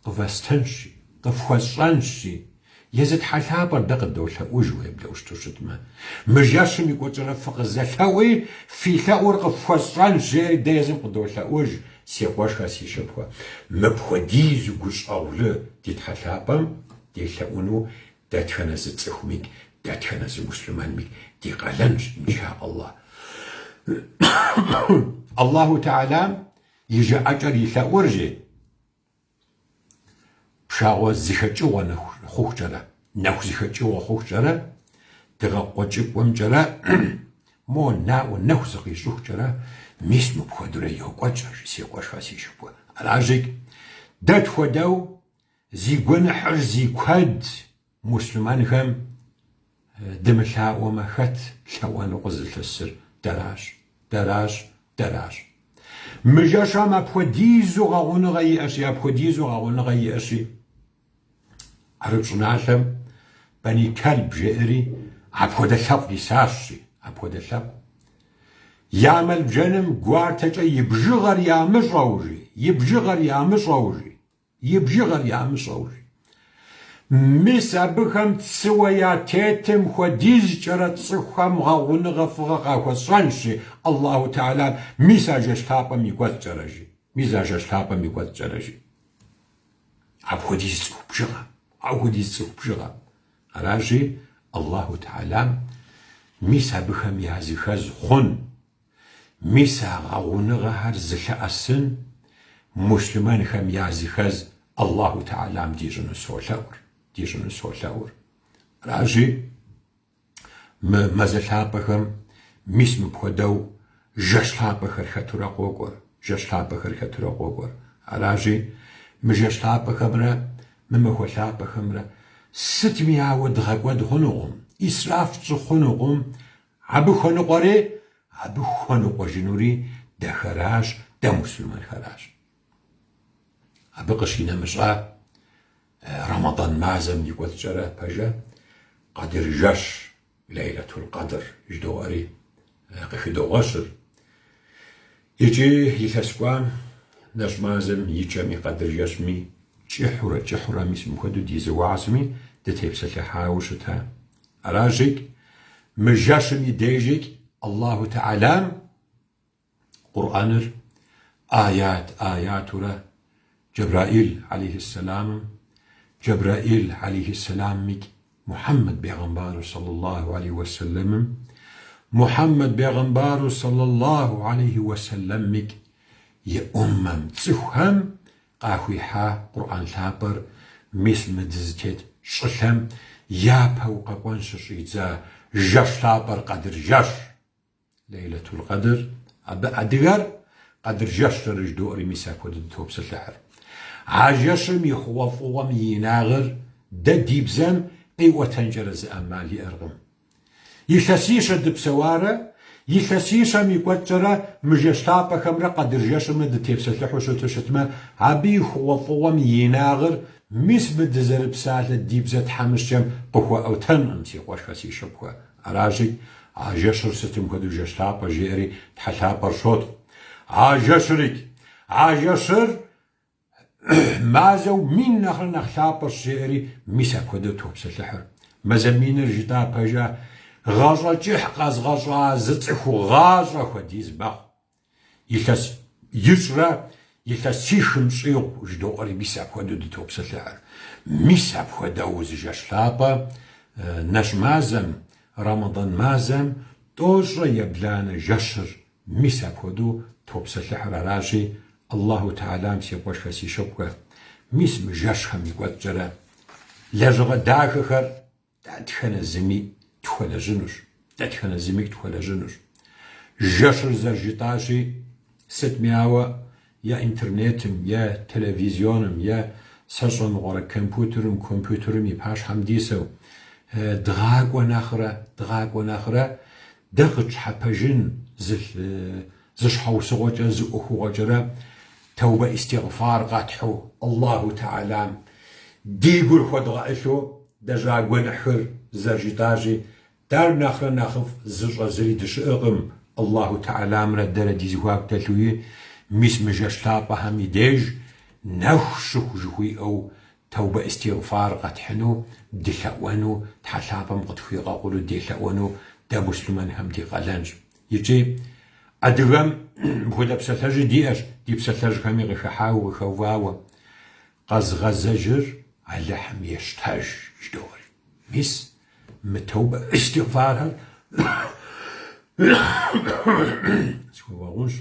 Къывэстынщ, жи, къыфхуэсщӏэнщ, жи. Езы Тхьэ лъапӏэр дэ къыдолъэӏуж, уеблэу щыту щытмэ. Мы жэщым и кӏуэцӏкӏэрэ фыкъызэлъэӏуи, фи лъэӏур къыфхуэсщӏэнщ, жери дэ езым къыдолъэӏуж, си къуэшхэ, си шыпхъухэ. Мыпхуэдизу гущӏэгъулы ди Тхьэ лъапӏэм делъэӏуну Дэтхэнэ зы цӏыхумикӏ, дэтхэнэ зы муслъымэнмикӏ ди къалэнщ, инша Аллах. Аллаху Тэхьэлам и жыӏэкӏэр и лъэӏур, жи, пшагъуэ зыхэкӏыгъуэ нэху хъухукӏэрэ, нэху зыхэкӏыгъуэ хъухукӏэрэ, дыгъэ къуэкӏыпӏэмкӏэрэ, мо наӏуэ нэху зыкъищӏыхукӏэрэ, мис мыпхуэдурэ йокӏуэкӏ, жи, си къуэшхэ, си шыпхъухэ. Аращикӏ, дэ тхуэдэу Зи гуэныхьыр зи куэд муслъымэнхэм дымылъаӏуэмэ, хэт лъэӏуэну къызылъысыр? Дэращ, дэращ, дэращ. Мы жэщым апхуэдизу гъэгъуныгъэ иӏэщи, апхуэдизу гъэгъуныгъэ иӏэщи, Араб щӏыналъэм Бани Кэлб жеӏэри, апхуэдэ лъэпкъ исащ, жи, апхуэдэ лъэпкъ. Я мэл бжэным гуартэкӏэ и бжыгъэр ямыщӏэу, жи, и бжыгъэр ямыщӏэу, жи. И бжыгъэр ямыщӏэу, жи. Мис абыхэм цыуэ ятетым хуэдизкӏэрэ цӏыхухэм гъэгъуныгъэ фӏыгъэ къахуэсщӏэнщ, жи Аллаху Тэхьэлам, мис а жэщ лъапӏэм и кӏуэцӏкӏэрэ, жи. Мис а жэщ лъапӏэм и кӏуэцӏкӏэрэ, жи. Апхуэдиз цӏыху бжыгъэ, апхуэдиз цӏыху бжыгъэ. Аращи, Аллаху Тэхьэлам мис абыхэм языхэз хъун. Мис а гъэгъуныгъэхэр зылъэӏэсын муслъымэнхэм языхэз Аллаху Тэхьэлам дищӏыну солъэӏур, дищӏыну солъэӏур. Аращи, мы мазэ лъапӏэхэм мис мыпхуэдэу жэщ лъапӏэхэр хэтурэ къокӏуэр, жэщ лъапӏэхэр хэтурэ къокӏуэр. Аращи, мы жэщ лъапӏэхэмрэ мы махуэ лъапӏэхэмрэ сытми ауэ дгъэкӏуэд хъунукъым, исраф тщӏы хъунукъым, Абы хуэныкъуэри, абы хуэныкъуэжынури дэхэращ, дэ муслъымэнхэращ. Абы къыщинэмыщӏа Рэмэдан мазэм и кӏуэцӏкӏэрэ пэжэ Къэдыр жэщ. Лейлатул Къэдр жыдоӏэри къыхыдогъэщыр. Икӏи илъэс кӏуам нэщӏ мазэм и кӏэми Къэдыр жэщми кӏыхьурэ кӏыхьурэ мис мыпхуэдэу ди зы уазми дытепсэлъыхьауэ щыта. Аращикӏ, мы жэщым и дежикӏ Аллаху Тэӏалам Къурӏэныр аят аятурэ Джэбраӏил алейхьэссэламым, Джэбраӏил алейхьэссэламмикӏ Мухьэммэд бегъымбару сэллаллаху алейхи уэсэлэмым, Мухьэммэд бегъымбару сэллаллаху алейхи уэсэлэммикӏ и ӏуммэм цӏыхухэм къахуихьа Къурӏэн лъапӏэр мис мы дызытет щӏылъэм япэу къэкӏуэн щыщӏидза жэщ лъапӏэр Къэдыр жэщ. Лейлатул Къэдр, абы адыгэр Къэдыр жэщкӏэрэ жыдоӏэри мис апхуэдэу дытопсэлъыхьыр. А жэщым и хъугъуэфӏыгъуэм и инагъыр дэ ди бзэм къиӏуэтэнкӏэрэ зы ӏэмал иӏэркъым. Илъэсищэ дыпсэуарэ, илъэсищэм и кӏуэцӏкӏэрэ мы жэщ лъапӏэхэмрэ Къэдыр жэщымрэ дытепсэлъыхьу щыту щытмэ, абы и хъугъуэфӏыгъуэм и инагъыр мис мы дызэрыпсалъэ ди бзэ тхьэмыщкӏэм къыхуэӏуэтэнкъым, си къуэшхэ, си шыпхъухэ. Аращи, а жэщыр сытым хуэдэу жэщ лъапӏэ, жеӏэри Тхьэ лъапӏэр щотхъу. А жэщырикӏ, а жэщыр мазэу мин нэхърэ нэхъ лъапӏэщ, жеӏэри мис апхуэдэу топсэлъыхьыр. Мазэ миныр жытӏа пэжа, гъащӏэ кӏыхь къэзгъэщӏа зы цӏыху гъащӏэ хуэдиз мэхъу. Илъэс ищӏрэ илъэсихым щӏигъу жыдоӏэри мис апхуэдэу дытопсэлъыхьыр. Мис апхуэдэу зы жэщ лъапӏэ нэщӏ мазэм, Рэмэдан мазэм тӏощӏрэ ебланэ жэщыр мис апхуэдэу топсэлъыхьыр аращи, Аллаху Тэхьэлам си къуэшхэ, си шыпхъухэ, мис мы жэщхэм и кӏуэцӏкӏэрэ лэжьыгъэ дахэхэр Дэтхэнэ зыми тхуэлэжьынущ, дэтхэнэ зыми тхуэлэжьынущ. Жэщыр зэрыжытӏащи, сытми ауэ е интернетым, е телевизионым, е сэ сщӏэ мыгъуэрэ компьютерым, компьютерым и пащхьэм дисэу дгъакӏуэ нэхърэ, дгъакӏуэ нэхърэ дэ къытщхьэпэжын зы зы щхьэусыгъуэкӏэ, зы ӏуэхугъуэкӏэрэ тэубэ истигъфар къэтхьу, Аллаху Тэхьэлам ди гур хуэдгъэӏылъу длэжьа гуэныхьхэр зэрыжытӏащи, дэр нэхърэ нэхъыфӏ зыщӏэ зыри дыщыӏэкъым, Аллаху Тэхьэламрэ дэрэ ди зэхуаку дэлъуи, мис мы жэщ лъапӏэхэм и деж нэху щыху жыхуиӏэу тэубэ истигъфар къэтхьыну, дылъэӏуэну, Тхьэ лъапӏэм къытхуигъэгъуну делъэӏуэну дэ муслъымэнхэм ди къалэнщ. Икӏи адыгэм мыпхуэдэ псалъэжьи диӏэщ, ди псалъэжьхэми къыхыхьауэ, къыхэувауэ. Къэзгъэзэжыр Алыхьым ещтэж, жыдоӏэри. Мис мы тэубэ истигъфархэр схуэгъэгъунщ.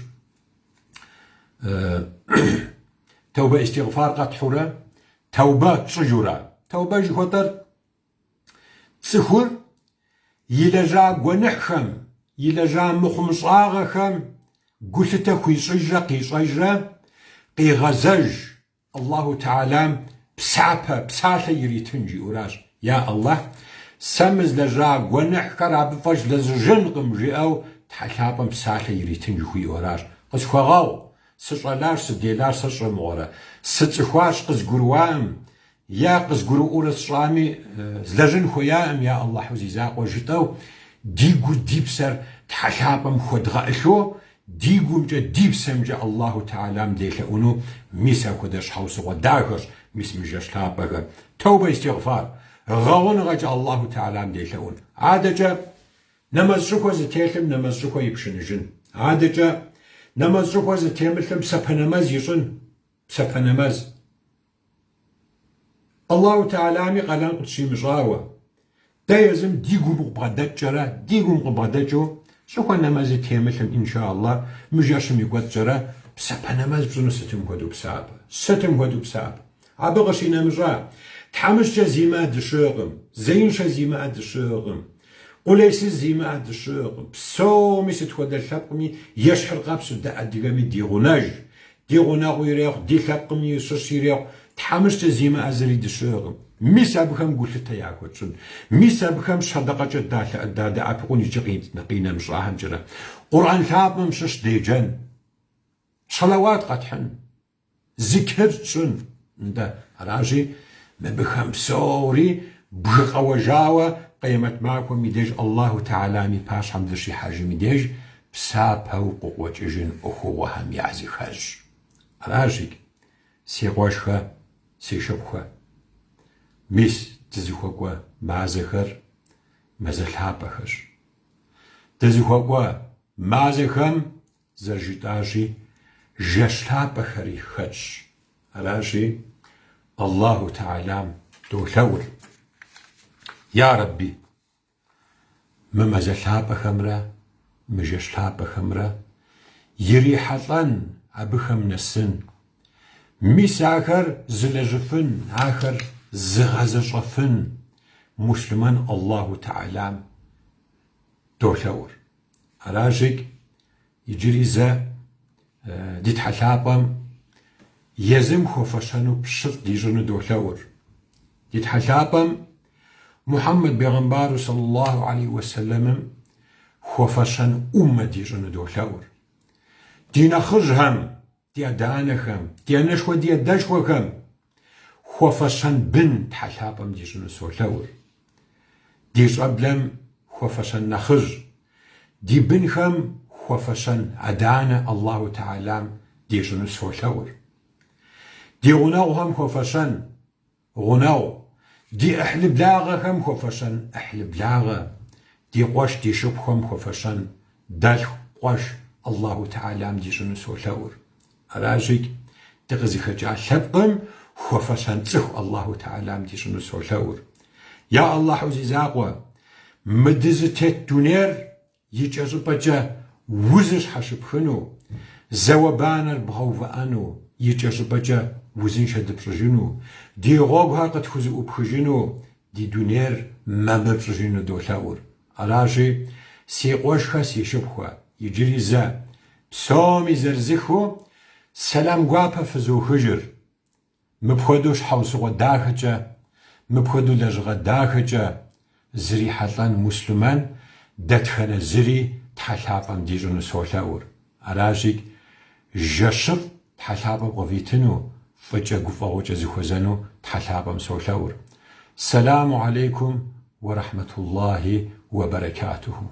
Тэубэ истигъфар къэтхьурэ, тэубэ тщӏыжурэ. Тэубэ жыхуэтӏэр Цӏыхур илэжьа гуэныхьхэм, илэжьа мыхъумыщӏагъэхэм гулъытэ хуищӏыжрэ къищӏэжрэ къигъэзэж Аллаху Тэхьэлам псапэ, псалъэ иритын жиӏэуращ. Я Аллахь, сэ мы злэжьа гуэныхьхэр абы фӏэкӏ злэжьыжынкъым, жиӏэу Тхьэ лъапӏэм псалъэ иритын жыхуиӏэуращ. Къысхуэгъэгъу, сыщӏэлащ, сыделащ, сэ сщӏэ мыгъуэрэ. Сыцӏыхуащ, къызгурыуаӏым, Е къызгурыӏуэурэ сщӏами, злэжьын хуеяӏым, я Аллахьу зи закъуэ жытӏэу, ди гур, ди псэр Тхьэ лъапӏэм хуэдгъэӏылъу, ди гумкӏэ, ди псэмкӏэ Аллаху Тэхьэлам делъэӏуну, мис апхуэдэ щхьэусыгъуэ дахэщ, мис мы жэщ лъапӏэхэр. Тэубэ истигъфар, гъэгъуныгъэкӏэ Аллаху Тэхьэлам делъэӏун. Адэкӏэ, нэмэз щӏыхуэ зытелъым нэмэз щӏыхуэ ипшыныжын. Адэкӏэ, нэмэз щӏыхуэ зытемылъым псапэ нэмэз ищӏын, псапэ нэмэз. Аллаху Тэхьэлами къалэн къытщимыщӏауэ, дэ езым ди гум къыбгъэдэкӏкӏэрэ, ди гум къыбгъэдэкӏыу, щӏыхуэ нэмэзи темылъым, инша Аллах, мы жэщым и кӏуэцӏкӏэрэ псапэ нэмэз пщӏыну сытым хуэдэу псапэ, сытым хуэдэу псапэ. Абы къыщинэмыщӏа, тхьэмыщкӏэ зимыӏэ дыщыӏэкъым, зеиншэ зимыӏэ дыщыӏэкъым, къулейсыз зимыӏэ дыщыӏэкъым. Псоми сыт хуэдэ лъэпкъми ещхьыркъабзэу дэ адыгэми ди гъунэж, Ди гъунэгъу ирехъу, ди лъэпкъым и щыщ ирехъу, тхьэмыщкӏэ зимыӏэ зыри дыщыӏэкъым. Мис абыхэм гулъытэ яхуэтщӏын, мис абыхэм щэдэкъэкӏэ дадэӏэпыкъун икӏи къинэмыщӏахэмкӏэрэ. Къурӏэн лъапӏэм щыщ деджэн, щэлэуат къэтхьын, зикр тщӏын. Нтӏэ, аращи, мыбыхэм псори. бгы къэуэжауэ Къемэт махуэм и деж Аллаху Тэхьэлам и пащхьэм дыщихьэжым и деж псапэу къыкъуэкӏыжын ӏуэхугъуэхэм языхэзщ. Аращ икӏ, си къуэшхэ, си шыпхъухэ, мис дызыхуэкӏуэ мазэхэр мазэ лъапӏэхэщ. Дызыхуэкӏуэ мазэхэм зэрыжытӏащи, жэщ лъапӏэхэри хэтщ. Аращи, Аллаху Тэхьэлам долъэӏур, Я Рэбби, мы мазэ лъапӏэхэмрэ мы жэщ лъапӏэхэмрэ ирихьэлӏэн, абыхэм нэсын, мис ахэр зылэжьыфын, ахэр зыгъэзэщӏэфын муслъымэн Аллаху Тэхьэлам долъэӏур. Аращикӏ, иджыри зэ ди Тхьэ лъапӏэм езым хуэфэщэну пщылӏ дищӏыну долъэӏур. Ди Тхьэ лъапӏэм Мухьэммэд бегъымбару саллаллаху алейхи уэсэлэмым хуэфэщэн ӏуммэ дищӏыну долъэӏур. Ди нэхъыжьхэм, ди адэ-анэхэм, ди анэшхуэ, ди адэшхуэхэм хуэфэщэн бын Тхьэ лъапӏэм дищӏыну солъэӏур. Ди щӏэблэм хуэфэщэн нэхъыжь, ди бынхэм хуэфэщэн адэ-анэ Аллаху Тэхьэлам дищӏыну солъэӏур. Ди гъунэгъухэм хуэфэщэн Гъунэгъу, ди ӏыхьлы благъэхэм хуэфэщэн ӏыхьлы благъэ, ди къуэш ди шыпхъухэм хуэфэщэн дэлъху, къуэш Аллаху Тэхьэлам дищӏыну солъэӏур. Аращикӏ, дыкъызыхэкӏа лъэпкъым хуэфэщэн цӏыху Аллаху Тэхьэлам дищӏыну солъэӏур. Я Аллахьу зи закъуэ, мы дызытет дунейр Икӏэщӏыпӏэкӏэ узыр щхьэщыпхыну, зауэ-банэр бгъэувыӏэну, икӏэщӏыпӏэкӏэ узыншэ дыпщӏыжыну, ди гъуэгухэр къытхузэӏупхыжыну, ди дунейр мамыр пщӏыжыну долъэӏур. Аращи, си къуэшхэ, си шыпхъухэ, иджыри зэ, псоми зырызыххэу сэлам гуапэ фызохыжыр. Мыпхуэдэу щхьэусыгъуэ дахэкӏэ, мыпхуэдэу лэжьыгъэ дахэкӏэ зрихьэлӏэн муслъымэн дэтхэнэ зыри Тхьэ лъапӏэм дищӏыну солъэӏур. Аращикӏ, жэщыфӏ Тхьэ лъапӏэм къывитыну, фӏыкӏэ гуфӏэгъуэкӏэ зыхуэзэну Тхьэ лъапӏэм солъэӏур. Сэламу алейкум уэ рахьмэтуллахи уэ бэрэкатуху.